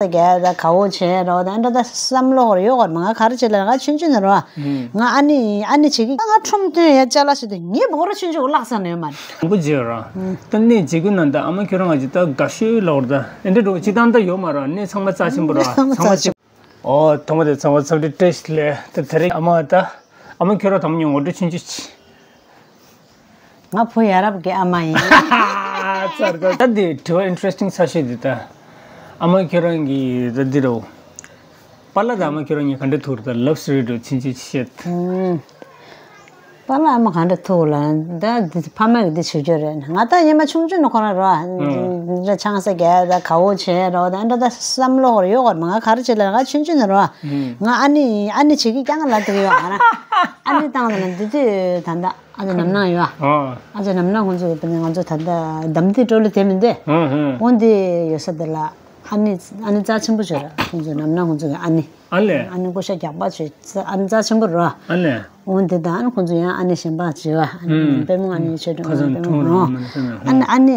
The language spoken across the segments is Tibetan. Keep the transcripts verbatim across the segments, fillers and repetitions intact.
རྒྱག་ད་ག་བོ་བྱས་རོགས་ད་འདྲ་ད་བསམ་བློ་ཧོར་ཡོད་གོ་མ། ང་ག་རེ་བྱེད་ལ་ང་ཆུང་ཆུང་ནས་རོ། ང་ཨ་ནི་ཨ་ནི་བྱེད་ཀྱི་ང་ཁྲོམ་སྟོན་ཡ་ཅ་ལག་ཞིག་ཏུ་ངའི་བོ་ར་ཆུང་ཆུང་བརླག་ས་ནས་མ་རེད། དང་པོ་བརྗེད་ར། ད་གནས་བརྗེད་ཀྱི་ན་ད་ཨ་མ་ཁྱོད་རང་ང་ཅི་ད་དགའ་ཤོས་ལོག་ད་ཨེ་འདྲ་འགྲོ་ཅི་ད་ད་ཡོད་མ་ར། གནས་ཚང་མ་རྩ་ཆེན་པོ་ར། ཚང་མ་ཚང་མ་ཆེ། ཨོ་ཐོག་མ་དེ་ཚང་མ་ཚང་མ་བཀྲ་ཤིས་བདེ་ལེགས། ད་དེ་རིང་ཨ་མ་ད་ཨ་མ་ཁྱོད་རང་དང་པོ་ཉིད་ངོ་སྤྲོད་ཆུང་ཆུང་བྱེད། ང་བུ་ཡ་རབས་ཀྱི་ཨ་མ་ཡིན། ཙར་ཙར་ད་འདི་དྲི་བ་ཨིན་ཊི་རེ་སི་ཊིང་ས་ཤོས་འདི་ད། ཨ་མ་ཁྱོད་རང་གི་ད་འདི་རོ། པཱ་ལགས་དང་ཨ་མ་ཁྱོད་རང་གཉིས་ག་འདྲ་ཐུག་རེད། ད་ལབ་སི་ཊོ་རི་འདྲ་ཆུང་ཆུང་བཤད། ཨུམ། པཱ་ལགས་ཨ་མ་ག་འདྲ་ཐུག་ལ་ད་འདི་ཕ་མ་གི་འདི་བྱེད་རྒྱུ་རེད། ང་ད་ཡིན་མ་ཆུང་ཆུང་ནས་ཁོ་རང་རོ། འདི་འདྲ་ཆང་ས་རྒྱག་ད་ག་བོ་བྱས་རོ་ད་འདྲ་ད་བསམ་བློ་ཧོར་ཡོད་གོ་མ། ང་ག་རེ་བྱེད་ལ་ང་ཆུང་ཆུང་ནས་རོ། ང་ཨ་ནི་ཨ་ནི་བྱེད་ཀྱི་ཀྱང་ང་ལ་དེ་གི་ཡོད་ང་རང་ཨ་ནི་བཏང་ད་ལ་འདི་དུས་ད་ད། ཨ་ཅག་ནམ་ནང་ཡོད་ཨ། ཨ་ཅག་ནམ་ནང་ཁོང་ཚོ་ང་ཚོ་ད་ལྟ་འདམ་དེ་ཀྲོ་ལི་དེ་མི་འདུག་འོན་ཏེ་ཡོད་ས་དེ་ལ་ཨ་ནི་ཨ་ནི་རྩ་ཆེན་པོ་བྱོས་ར། ཁོང་ཚོ་ནམ་ནང་ཁོང་ཚོ་གི་ཨ་ནི། ཨ་ལས། ཨ་ནི་སྐུ་ཤ་རྒྱག་པ་བྱོས་ཨ་ནི་རྩ་ཆེན་པོ་ར། ཨ་ལས། འོན་ཏེ་ད་ཨ་ནི་ཁོང་ཚོ་ཡང་ཨ་ནི་གཞན་པ་བྱོས་ཨ་ནི་པད་མོ་ཨ་ནི་ཆོས་སྒྲོན་ཨ་ནི་པད་མོ་ཨ་ནི་ཨ་ནི།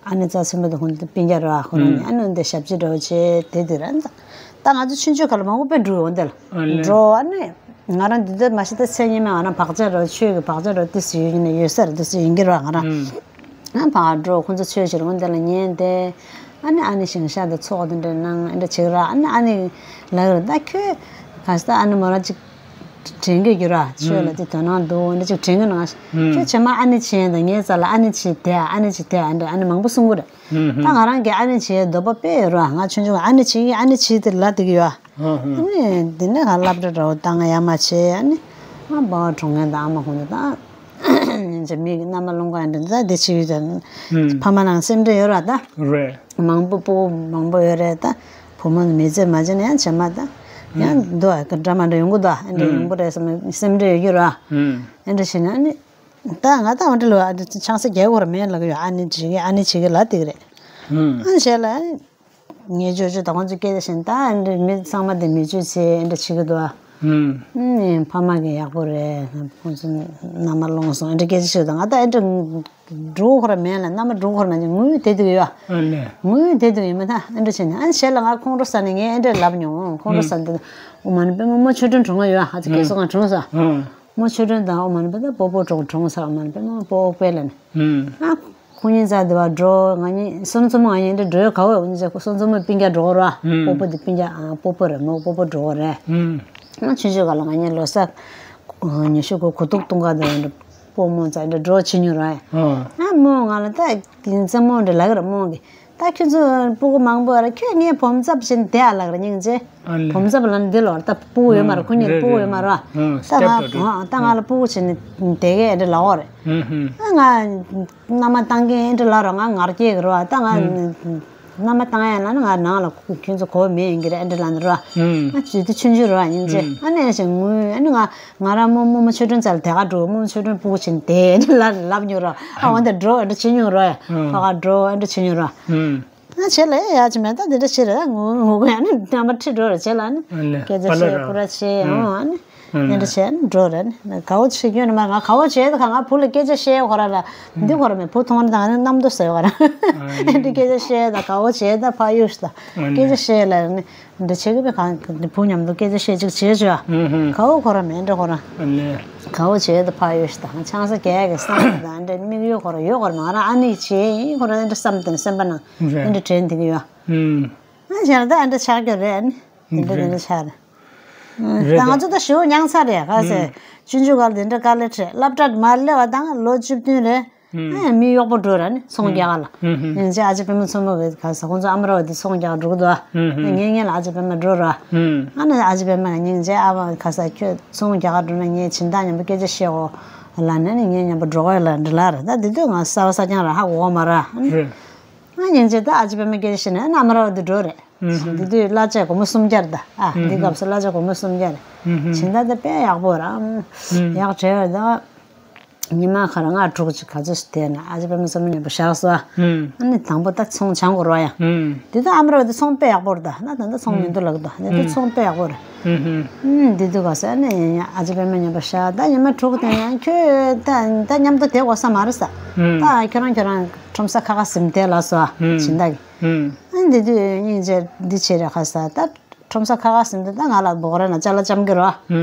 ཨ་ནི་རྩ་ཆེན་པོ་དེ་ཁོང་ཚོ་སྤུན་ཀྱག་ར་ཁོ་རང་ནི་ཨ་ནི་འདི་ཞབས་ཕྱི་འགྲོ་བྱེད་དེ་དེ་ར་ད་ང་ཚོ་ཆུང་ཆུང་ག་ལ་མང་པོ་དཔེ་འགྲོ་འོང་དེ་ལ་འགྲོ་ཨ་ནི་ང་རང་འདི་འདོད་མ་ཤི་ད་མཚན་ཉིན་མ་ང་རང་བག་ཆགས་ར་ཆོས་ཀྱི་བག་ཆགས་ར་ཏི་སི་ཡོད་ཀྱི་ནི་ཡོད་ས་ར་ཏི་སི་ཡིན་གྱི་ར་ང་རང་ཨ་ཕ་འགྲོ་ཁོང་ཚོ་ཆོས་བྱེད་འོང་དེ་ལ་ཉན་དེ་ཨ་ནི་ཨ་ནི་ཞིང་ཤག་དེ་ཚོགས་དེ་འདྲ་ནང་ཨ་འདྲ་བྱེད་ར་ཨ་ནི་ཨ་ནི་ལ་ཡོད་ད་ཁྱོད་ག་ས་ཨ་ནི་མོ་ར་ཅིག་དྲན་གྱི་ཡོད་ར། ཆོས་ལ་དེ་དོ་སྣང་འདུག་འདི་ཅིག་དྲན་གྱི་ན། ཁྱོད་བྱེ་མ་ཨ་ནི་བྱེད་ཡིན་ད་ངའི་རྩ་ལ་ཨ་ནི་བྱེད་དེ་ཨ་ནི་བྱེད་དེ་ཨ་འདྲ་ཨ་ནི་མང་པོ་གསུང་གི་རེད། ད་ང་རང་གི་ཨ་ནི་བྱེད་འདོད་པ་དཔེ་ཡོད་ར། ང་ཆུང་ཆུང་ཨ་ནི་བྱེད་ཀྱི་ཨ་ནི་བྱེད་དེ་ལ་དེ་གི་ཡོད། ཨ་ནི་འདི་ནས་ག་སློབ་གྲྭ་འགྲོ་བཏང་ཡ་མ་བྱེད་ཨ་ནི་ང་འབའ་བ་གྲོངས་མཁན་དང་ཨ་མ་ཁོང་ཚོ་དང་། ཉིན་ཅིག་མི་གི་མནའ་མ་སློང་ག་འདི་འདྲ་འདི་བྱེད་ཡོད་ཀྱང་། ཕ་མ་ནང་སེམས་ཁྲལ་ཡོད་ར་ད། རེད། མང་པོ་སྤུ་གུ་མང་པོ་ཡོད་རེད་ད། བུ་མོ་མི་ཚེ་མ་བྱས་ན་ཡང་བྱེ་མ་ད། ཡང་འདུག་ཨ་འདྲ་མ་འདྲ་ཡོང་གི་འདུག་ཨ་འདྲ་ཡོང་གི་རེད་བསམ་སེམས་ཁྲལ་ཡོད་ཀྱི་ར། ཨ་འདྲ་བྱས་ན་ཨ་ནི། ད་ང་ད་འོ་འདྲ་ལོ་ཨ་འདྲ་ཆང་ས་རྒྱག་དགོས་ར་མེད་ལབ་ཀྱི་ཡོད། ཨ་ནི་བྱེད་ཀྱི་ཨ་ནི་བྱེད་ཀྱི་ལབ་དེ་གི་རེད། ཨ་ནི་བྱས་ལ་ཨ་ནི། ངའི་ཅོ་ཅོ་ད་ཁོང་ཚོ་སྐད་ཆ་བཤད་ད་ཨ་འདྲ་མི་ཚང་མ་དེ་མི་ཅོ་ཆེ་ཨ་འདྲ་བྱེད་ཀྱི་འདུག་ཨ། ཨ་ཕ་མ་གི་ཡག་པོ་རེད། ཁོང་ཚོ་མནའ་མ་སློང་སོང་ཨ་འདྲ་སྐད་ཆ་བཤད་ད་ང་ད་ཨ་འདྲ་འགྲོ་ཁོ་ར་མེད་ལ་མནའ་མ་འགྲོ་ཁོ་ར་མེད་ཅིང་ངུས་བསྡད་འདུག་ཡོད་ཨ། ངུས་བསྡད་འདུག་ཡིན་མ་ད་ཨ་འདྲ་བྱས་ནས་ཨ་བྱས་ལ་ང་ཁོང་ཁྲོ་ཟ་ནས་ངས་ཨ་འདྲ་ལབ་མྱོང་ཁོང་ཁྲོ་ཟ་འདུག་ཨོ་མ་ནི་པད་མ་མོ་ཆོས་སྒྲོན་གྲོངས་ཡོད་ཨ་ཧ་ཙི་གེ་སོ་ང་གྲོངས་ས། མོ་ཆོས་སྒྲོན་དང་ཨོ་མ་ནི་པད་མ་པོ་པོ་གྲོངས་གྲོངས་ས་ཨོ་མ་ནི་པད་མ་པོ་པོ་པེ་ལ་ནི། ཨ། ཁོ་གཉིས་རྩ་དེ་བ་འགྲོ་ང་གཉིས་སོན་རྩོམ་མོ་ང་གཉིས་འདྲ་འགྲོ་ག་བ་འོ་ནི་ཟེར་ཁོ་སོན་རྩོམ་མོ་སྤུན་ཀྱག་འགྲོ་གོ་ར། སྤོ་བོ་དེ་སྤུན་ཀྱག་ཨ་སྤོ་བོ་རེད་མོ་སྤོ་བོ་འགྲོ་གོ་རེད། ང་ཆུང་ཆུང་ག་ལ་ང་གཉིས་ལོ་གསར་ཉི་ཤུ་གོ་གོ་ཐུག་གཏོང་ག་དེ་བ་འདྲ་སྤོ་མོ་རྩ་འདྲ་འགྲོ་ཕྱི་ཉུང་ར། ཨ་མོ་ང་ལ་ད་རྩེད་མོ་འདྲ་ལ་གི་ར་མོ་གི་ད་ཁྱོད་ཚོ་སྤུ་གུ་མང་པོ་ར་ཁྱོད་ངའི་བོམ་རྩབ་བྱིན་དེ་ཨ་ལ་གི་ར་སྙིང་རྗེ། ཨ་ལས། བོམ་རྩབ་ལ་ནི་འདི་ལོ་ད་སྤུ་གུ་ཡོད་མ་ར་ཁོ་གཉིས་སྤུ་གུ་ཡོད་མ་ར། ད་ང་ད་ང་ལ་སྤུ་གུ་བྱིན་དེ་གས་འདྲ་ལ་འོ་རེད། ཨ་ང་མནའ་མ་བཏང་མཁན་ཨེ་འདྲ་ལ་རོ་ང་ངར་སྐྱེས་གི་རོ་ད་ང་མནའ་མ་བཏང་ཡ་ལ་ནི་ང་ནང་ལ་ཁྱོད་ཚོ་གོ་བ་མེད་ཡིན་གི་རེད་ཨེ་འདྲ་ལ་ནི་རོ། ང་ཇི་དུ་ཆུང་ཆུང་རོ་ཡིན་ཚེ་ཨ་ནི་ཞིག་ངུས་ཨ་ནི་ང་ང་རང་རྨོ་རྨོ་མོ་ཆོས་སྒྲོན་རྩ་ལ་དེ་ག་འགྲོ་རྨོ་མོ་ཆོས་སྒྲོན་སྤུ་གུ་བྱིན་དེ་ཨེ་འདྲ་ལ་ལབ་མྱོང་རོ་ཨ་འོ་འདི་འགྲོ་ཨེ་འདྲ་བྱེད་མྱོང་རོ་ཡ་ཕ་ག་འགྲོ་ཨེ་འདྲ་བྱེད་མྱོང་རོ། ང་བྱེད་ལ་ཡ་ཡ་ཅི་མེད་ད་འདི་འདྲ་བྱེད་རེད་ངུ་ངུ་གི་ཡ་ནི་རྣམ་པ་ཁྲིད་འགྲོ་རེད་བྱེད་ལ་ནི་ཨ་ནི་སྐད་ཆ་བཤད་པ་ལ་ར་སྐུ་ར་བྱེད་ཨོ་ཨ་ནི་ཨ་འདི་ནི་འདྲ་བྱེད་ནི་འགྲོ་རེད་ནི་ག་བོ་བྱེད་རྒྱུ་ནི་མ་ང་ག་བོ་བྱེད་ད་ག་ང་བུ་ལ་སྐད་ཆ་བཤད་ཁོ་ར་ལ་འདི་ཁོ་ར་མེད་བུ་མཐོང་ན་ད་ང་ནི་གནམ་རྡོ་ཟེར་བ་ར་ཨ་ནི་འདི་སྐད་ཆ་བཤད་ད་ག་བོ་བྱེད་ད་ཕ་ཡུས་ད་སྐད་ཆ་བཤད་ལ་ནི་འདི་བྱེད་གི་བི་གང་འདི་བུ་མཉམ་དུ་སྐད་ཆ་བཤད་ཅིག་བྱེད་བྱོས་ཨ་ག་བོ་ཁོ་ར་མེད་འདྲ་ཁོ་ར་ཨ་ནི་ག་བོ་བྱེད་ད་ཕ་ཡུས་ད་ཆང་ས་རྒྱག་གི་བསམ་ད་འདྲ་དམིགས་ཡུལ་ཁོ་ར་ཡོད་ཁོ་ར་མ་ར་ཨ་ནི་བྱེད་ཡིན་ཁོ་ར་འདི་འདྲ་བསམ་དེ་ནི་སེམས་པ་ནང་། རེད། འདི་འདྲ་དྲན་འདི་གི་ཡོད། ཨུམ། ང་བྱས་ན་ད་འདི་འདྲ་ཆགས་རྒྱུ་རེད་ཨ་ནི། འདི་འདྲ་འདི་འདྲ་ཆགས་རེད། རེད་ད་ང་ད། ཚོ་ད་ཞེ་པོ་མྱངས་ཚར་རེད་ག་ཟེ། ཨུམ། ཆུང་ཆུང་སྒང་ལ་འདི་འདྲ་དཀའ་ལས་འཕྲད་སློབ་གྲྭ་མར་སླེབས་པ་དང་ལོ་བཅུ་བདུན་རེད། ཨུམ། ཨ་མི་གཡོག་པོ་འགྲོ་ར་ནི་ཚོང་རྒྱག་ག་ལ། ཨུམ། སྙིང་རྗེ་ཨ་ཅེ་པད་མ་མཚོ་མོ་གི་ག་ཟེ་ཁོང་ཚོ་ཨ་མ་ར་བ་འདི་ཚོང་རྒྱག་ག་འགྲོ་གི་འདུག་ཨ། ཨུམ། ངེད་ངེད་ལ་ཨ་ཅེ་པད་མ་འགྲོ་ར། ཨུམ། ཨ་ནི་ཨ་ཅེ་པད་མ་གི་སྙིང་རྗེ་ཨ་བ་ག་ཟེ་ཁྱོད་ཚོང་རྒྱག་ག་འགྲོ་ན་ངས་སྦྱིན་བདག་མཉམ་པོ་སྐད་ཆ་བཤད་འོ། ལ་ནི་ནི་ངས་མཉམ་པོ་འགྲོ་གི་ལ་འདི་ལ་རེད་ད་འདི་དུས་ང་གསར་པ་གསར་རྐྱང་ར་ཧ་གོ་གི་མ་ར། རེད། ང་སྙིང་རྗེ་ད་ཨ་ཅེ་པད་མ་སྐད་ཆ་བཤད་ནས་ཨ་ནི་ཨ་མ་ར་བ་འདི་འགྲོ་རེད། ཨུམ། འདི་དུས་གླ་ཆ་སྒོར་མོ་སུམ་བརྒྱ་རེད་ད་ཨ་འདི་སྐབས་སུ་གླ་ཆ་སྒོར་མོ་སུམ་བརྒྱ་རེད། སྦྱིན་བདག་དེ་དཔེ་ཡག་པོ་ར། ཡག་བྲལ་བ་ད། ཉི་མ་ཁ་ར་ལྔ་དྲུག་ཅིག་ག་ཚོད་ཞིག་བསྡད་ན་ཨ་ཅེ་པད་མ་བསམ་བློ་ནན་པོ་བཞག་སོང་། ཨ་ནི་དང་པོ་ད་ཚོང་སྦྱང་དགོས་རོགས་ཡ། དེ་ད་ཨ་མ་ར་བ་དེ་ཚོང་དཔེ་ཡག་པོ་རེད། ད་ན་ད་ད་ཚོང་མི་འདུག་ལབ་འདུག་ད་དེ་ཚོང་དཔེ་ཡག་པོ་རེད། ཨུམ། དེ་དུས་ག་ས་ནས་ཨ་ཅེ་པད་མ་ཉན་པ་ཤ་ད་ཉི་མ་དྲུག་དེ་ཡང་ཁྱོད་ད་ད་མཉམ་དུ་དེ་གོ་ས་མ་རེད་ས། ད་ཁྱོད་རང་ཁྱོད་རང་ཁྲོམ་ས་ཁ་ཁ་ཟིན་དེ་ལ་སོ་ཨ་སྦྱིན་བདག་གིས། ཨ་འདི་དུས་སྙིང་རྗེ་འདི་བྱེད་རེད་ཁ་ས་ད་ཁྲོམ་ས་ཁ་ཁ་ཟིན་དེ་ད་ང་ལ་འབོག་ར་ན་ཅ་ལག་ཅམ་གི་རོ། ཨ་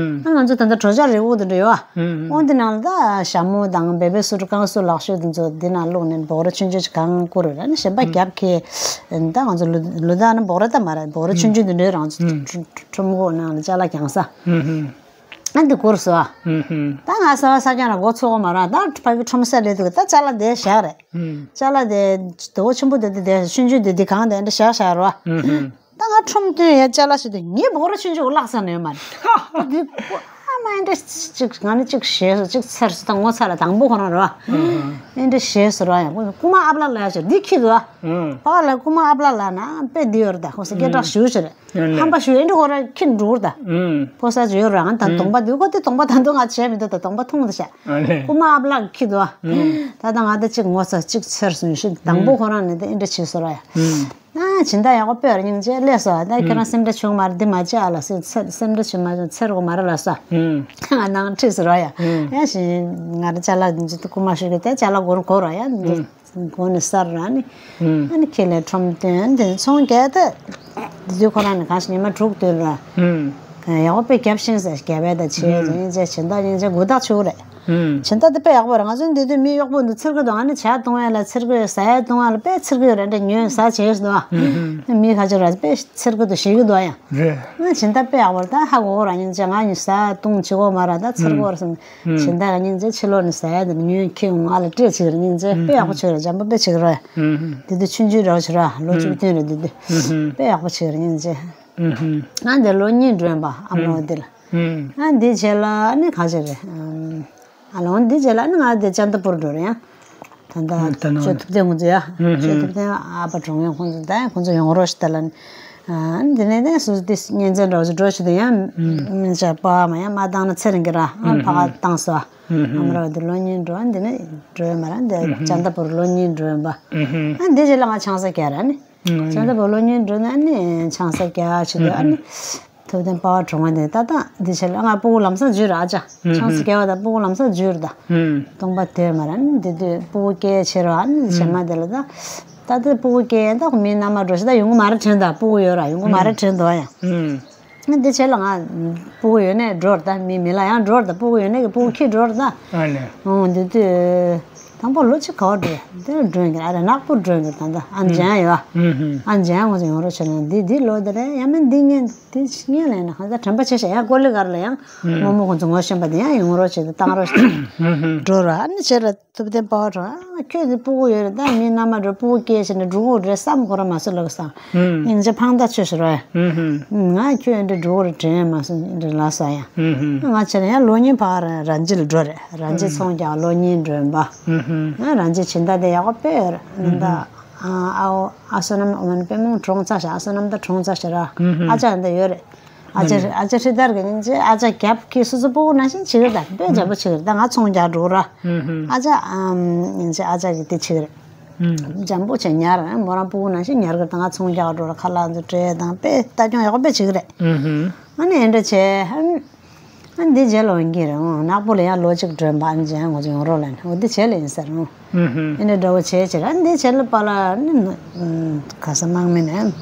ང་ཚོ་ད་ལྟ་གྲོ་ཆ་རེ་འུ་དུ་འདྲ་ཡོད་ཨ། འོ་འདི་ནང་ལ་ད་ཞྭ་མོ་དང་བེ་བེ་སུ་ཀང་སུ་ལག་ཤོས་དེ་ཚོ་འདི་ནང་བླུགས་ནས་འབོག་ར་ཆུང་ཆུང་ཅིག་གང་བསྐུར་ར་ནི་གཞན་པ་རྒྱབ་ཁེ། ད་ང་ཚོ་ལུ་ལུ་ད་ནི་འབོག་ར་ད་མ་ར་འབོག་ར་ཆུང་ཆུང་དེ་འདྲའི་རང་ཚོ་ཁྲོམ་སྐོར་ནང་ལ་ཅ་ལག་ཀྱང་ས། ཨ་འདི་བསྐུར་སོ། ད་ང་ས་བ་ས་ཀྱང་ལ་མགོ་ཚོ་གོ་མ་ར་ད་ཕ་གི་ཁྲོམ་ས་ལས་དུ་ད་ཅ་ལག་དེ་བཞག་རེད། ཅ་ལག་དེ་དོ་ཆེན་པོ་དེ་དེ་དེ་ཆུང་ཆུང་དེ་དེ་གང་དེ་འདྲ་བཞག་བཞག་རོ། ད་ང་ཁྲོམ་སྟོན་ཡ་ཅ་ལག་ཞིག་དེ་ངའི་འབོག་ར་ཆུང་ཆུང་བརླག་ས་ནས་མ་རེད། འདི་ཨ་མ་འདྲ་ཅིག་ང་ནི་ཅིག་ཞེས་སོ་ཅིག་ཚེར་སོ་ད་ངོ་ཚ་ལ་དང་པོ་ཁོ་རང་རོ། ཨ་འདྲ་ཞེས་སོ་རོ་ཡ་རྐུ་མ་ཨ་བླ་ལ་ཡ་ཆེ་འདི་ཁྱི་དུ་ཨ། པ་ལ་རྐུ་མ་ཨ་བླ་ལ་ན་དཔེ་འདི་ཡོད་རེད་ད་ཁོ་ས་སྐད་གྲགས་ཞུ་ཞེ་རེད། ཧམ་པ་ཞུ་ཨེ་འདྲ་ཁོ་ར་ཁྱི་འགྲོ་ར་ད། ཕོ་ས་ཅིག་ཡོད་ར་ང་ད་གདོང་པ་འདུག་གོ་དེ་གདོང་པ་ད་འདུག་ང་བྱས་མི་འདུག་ད་གདོང་པ་མཐོང་ད་ཤ། རྐུ་མ་ཨ་བླ་ཁྱི་དུ་ཨ། ད་ད་ང་ད་ཅིག་ངོ་ཚ་ཅིག་ཚེར་སོང་ཤི་དང་པོ་ཁོ་རང་ནི་ད་ཨེ་འདྲ་བྱས་སོ་ར་ཡ། ཨ་སྦྱིན་བདག་ཡག་པོ་དཔེ་ར་སྙིང་རྗེ་སླེབས་སོ་ད་ཁྱེད་རང་སེམས་ཁྲལ་བྱུང་མ་རེད་འདི་མ་བྱེད་ཨ་ལ་སེ་སེམས་ཁྲལ་བྱེད་མ་བྱུང་ཚེ་རོགས་མ་རེད་ལ་སོ། ང་ནང་ཁྲིད་སོ་ར་ཡ། ཡ་ཞིག་ང་ར་ཅ་ལག་འདི་ཚོ་རྐུ་མ་ཤོར་གི་དེ་ཅ་ལག་སྒོར་གོ་ར་ཡ་འདི། མགོ་ནས་སར་ར་ནི། ཨ་ནི་ཁྱེད་ལས་ཁྲོམ་སྟོན་དེ་ཚོང་རྒྱག་ད། དེ་དུས་ཁོ་རང་ནི་གང་ཞིག་ཉི་མ་དྲུག་སྡོད་ར། ཡག་པོ་དཔེ་རྒྱབ་ཤིང་ཟེར་རྒྱབ་པའི་ད་བྱས་སྙིང་རྗེ་སྦྱིན་བདག་སྙིང་རྗེ་མགོ་བཏགས་ཆུ་རེད། སྦྱིན་བདག་དེ་དཔེ་ཡག་པོ་རེད། ང་ཚོ་འདི་དུས་མི་གཡོག་པོ་འདུག་འཚེར་གི་འདུག་ཨ་ནི་ཇ་བཏུང་ཡ་ལ་འཚེར་གི་ཡོད། ཟ་ཡ་བཏུང་ཡ་ལ་དཔེ་འཚེར་གི་ཡོད་རེད། འདྲ་ཉོས་ཟ་བྱས་སོ་འདུག་ཨ། མི་ཁ་ཅིག་ར་དཔེ་འཚེར་གི་འདུག་ཞེད་གི་འདུག་ཨ་ཡང་། རེད། ང་སྦྱིན་བདག་དཔེ་ཡག་པོ་རེད། ད་ཧ་གོ་གོ་ར་སྙིང་རྗེ་ང་ཉིད་ཟ་བཏུང་བྱེད་གོ་མ་ར་ད་འཚེར་གི་ཡོད་རེད་སོང་། སྦྱིན་བདག་གི་སྙིང་རྗེ་ཕྱི་ལོགས་ནས་ཟ་ཡ་དེ་ཉོས་ཁྱེར་ཡོང་ང་ལ་སྤྲད་བྱེད་ཀྱི་རེད་སྙིང་རྗེ། དཔེ་ཡག་པོ་བྱེད་ཀྱི་རེད། འཇམ་པོ་དཔེ་བྱེད་ཀྱི་རེད། དེ་དུས་ཆུང་ཆུང་འདྲ་བོ་བྱེད་ར་ལོ་བཅུ་བདུན་རེད་དེ་དུས། དཔེ་ཡག་པོ་བྱེད་ཀྱི་རེད་སྙིང་རྗེ། ང་འདིར་ལོ་གཉིས་འགྲོ་ཡིན་པ་ཨ་མ་འོ་དེ་ལ། ང་འདི་རྗེས་ལ་ནི་ག་ཅིག་རེད། ཨ་ལོ་འདི་རྗེས་ལ་ནི་ང་འདི་ཅན་ཏ་པུར་འགྲོ་རེད་ཡ། ད་ལྟ་ད་ནང་ཆོས་ཐུབ་བསྟན་ཁོང་ཚོ་ཡ། ཆོས་ཐུབ་བསྟན་ཨ་ཕ་གྲོང་ཡང་ཁོང་ཚོ་ད་ཡང་ཁོང་ཚོ་ཡོང་རོགས་ཞིག་ད་ལ་ནི། འདི་ནས་ནས་སུ་དེ་གཉེན་ཚན་འདྲ་བོ་ཞིག་འགྲོ་ཞིག་ད་ཡང་མི་ཆ་པ་མ་ཡང་མ་བཏང་ན་ཚེ་རིང་གི་ར་ཨ་ཕ་ག་བཏང་སོ། ཨ་མ་ར་བ་དེ་ལོ་གཉིས་འགྲོ་འདི་ནས་འགྲོ་ཡོད་མ་ར་འདི་ཅན་ཏ་པུར་ལོ་གཉིས་འགྲོ་ཡོད་པ། ཨ་འདི་རྗེས་ལ་ང་ཆང་ས་རྒྱག་ར་ནི། ཅན་ཏ་པུར་ལོ་གཉིས་འགྲོ་ན་ནི་ཆང་ས་རྒྱག་ཆེད་དུ་ཨ་ནི། ཐུབ་བསྟན་པ་བ་གྲོང་བ་དེ་ད་ལྟ་འདི་བྱས་ལ་ང་སྤུ་གུ་ལམ་སང་འཇུས་ར་ཨ་ཅག་ཆང་ས་རྒྱག་པ་དང་སྤུ་གུ་ལམ་སང་འཇུས་ར་ད། སྟོང་པ་དེ་མ་ར་ནི་འདི་དུས་སྤུ་གུ་སྐྱེ་ཆེ་ར་ཨ་ནི་བྱེ་མ་དེ་ལ་ད། ད་ལྟ་སྤུ་གུ་སྐྱེ་ད་མི་མནའ་མ་འགྲོ་ཞིག་ད་ཡོང་གི་མ་རེད་དྲན་ད་སྤུ་གུ་ཡོད་ར་ཡོང་གི་མ་རེད་དྲན་འདུག་ཡང་། འདི་བྱས་ལ་ང་སྤུ་གུ་ཡོད་ནས་འགྲོ་ར་ད་མི་མི་ལ་ཡང་འགྲོ་ར་ད་སྤུ་གུ་ཡོད་ནས་ཀྱི་སྤུ་གུ་ཁྱི་འགྲོ་ར་ད། འོ་འདི་དུས་དང་པོ་ལོ་གཅིག་ག་བ་འགྲོ་དེ་ལ་འགྲོ་གི་ཨ་རེ་ནག་པོ་འགྲོ་གི་ད་ད་ཨ་འཇན་ཡོད་ཨ་འཇན་ཁོང་ཚོ་ཡོང་རོགས་བྱས་ན་འདི་འདི་ལོ་དེ་རེད་ཡ་མིན་འདི་ངན་འདི་ངན་ལས་ན་ཁ་ད་དྲན་པ་ཆེ་ཤ་ཡང་ཀོ་ལི་གར་ལ་ཡང་རྨོ་མོ་ཁོང་ཚོ་ངོ་ཤེས་པ་དེ་ཡང་ཡོང་རོགས་བྱས་ཏེ་བཏང་རོགས་བྱས་འགྲོ་ར་ཨ་ནི་བྱས་ར། ཐུབ་བསྟན་པ་བ་གྲོང་ཨ་ཁྱོད་འདི་སྤུ་གུ་ཡོད་རེད་ད་མི་མནའ་མ་འགྲོ་སྤུ་གུ་སྐྱེས་བྱས་ནས་འགྲོ་གི་རེད་བསམ་ཁོ་ར་མ་སོ་ལགས་སང་སྙིང་རྗེ་ཕང་ད་ཆོས་ཤོར་བས། ང་ཁྱོད་འདི་འགྲོ་གི་རེད་དྲན་མ་སོང་འདི་ལ་ས་ཡ། ང་བྱས་ན་ཡང་ལོ་གཉིས་ཕ་ག་ར་ར་འཇི་ལ་འགྲོ་རེད་ར་འཇི་ཚོང་རྒྱག་ལོ་གཉིས་འགྲོ་ཡིན་པ། ང་ར་འཇི་བྱིན་ད་དེ་ཡག་པོ་དཔེ་ཡོད་རེད་ད། ཨ་ཨ་སོ་ནམ་འོ་ན་དཔེ་མོང་གྲོང་ཚ་ཤ་ཨ་སོ་ནམ་ད་གྲོང་ཚ་ཤ་ར་ཨ་ཅག་འདི་ཡོད་རེད། ཨ་ཅག་ཨ་ཅག་ཧྲི་དར་གི་སྙིང་རྗེ་ཨ་ཅག་རྒྱབ་ཀྱི་སོ་སོ་སྤུ་གུ་ནང་བཞིན་བྱེད་ཀྱི་རེད་ད་དཔེ་འཇམ་པོ་བྱེད་ཀྱི་རེད་ད་ང་ཚོང་རྒྱག་འགྲོ་ར། ཨ་ཅག་ཨམ་སྙིང་རྗེ་ཨ་ཅག་གི་དེ་བྱེད་ཀྱི་རེད། འཇམ་པོ་བྱེད་ཉར་མོ་རང་སྤུ་གུ་ནང་བཞིན་ཉར་གི་རེད་ད་ང་ཚོང་རྒྱག་འགྲོ་ར་ཁ་ལག་ཚོ་སྤྲད་དང་དཔེ་ལྟ་སྐྱོང་ཡག་པོ་དཔེ་བྱེད་ཀྱི་རེད། ཨ་ནི་ཨེ་འདྲ་བྱས། ཨ་འདི་རྗེས་ལ་འོང་གི་རེད་འོང་ནག་པོ་ལ་ཡང་ལོ་གཅིག་སྒྲོན་པ་ཨ་ནི་རྗེས་ང་ཚོ་ཡོང་རོགས་ལ་ནི་འོ་འདི་རྗེས་ལ་ཡིན་ཟེར་འོང་། ཨེ་འདྲ་འདྲ་བོ་བྱས་བྱས་ཨ་འདི་རྗེས་ལ་པ་ལ་ནི་ག་ས་དམག་མི་ནས་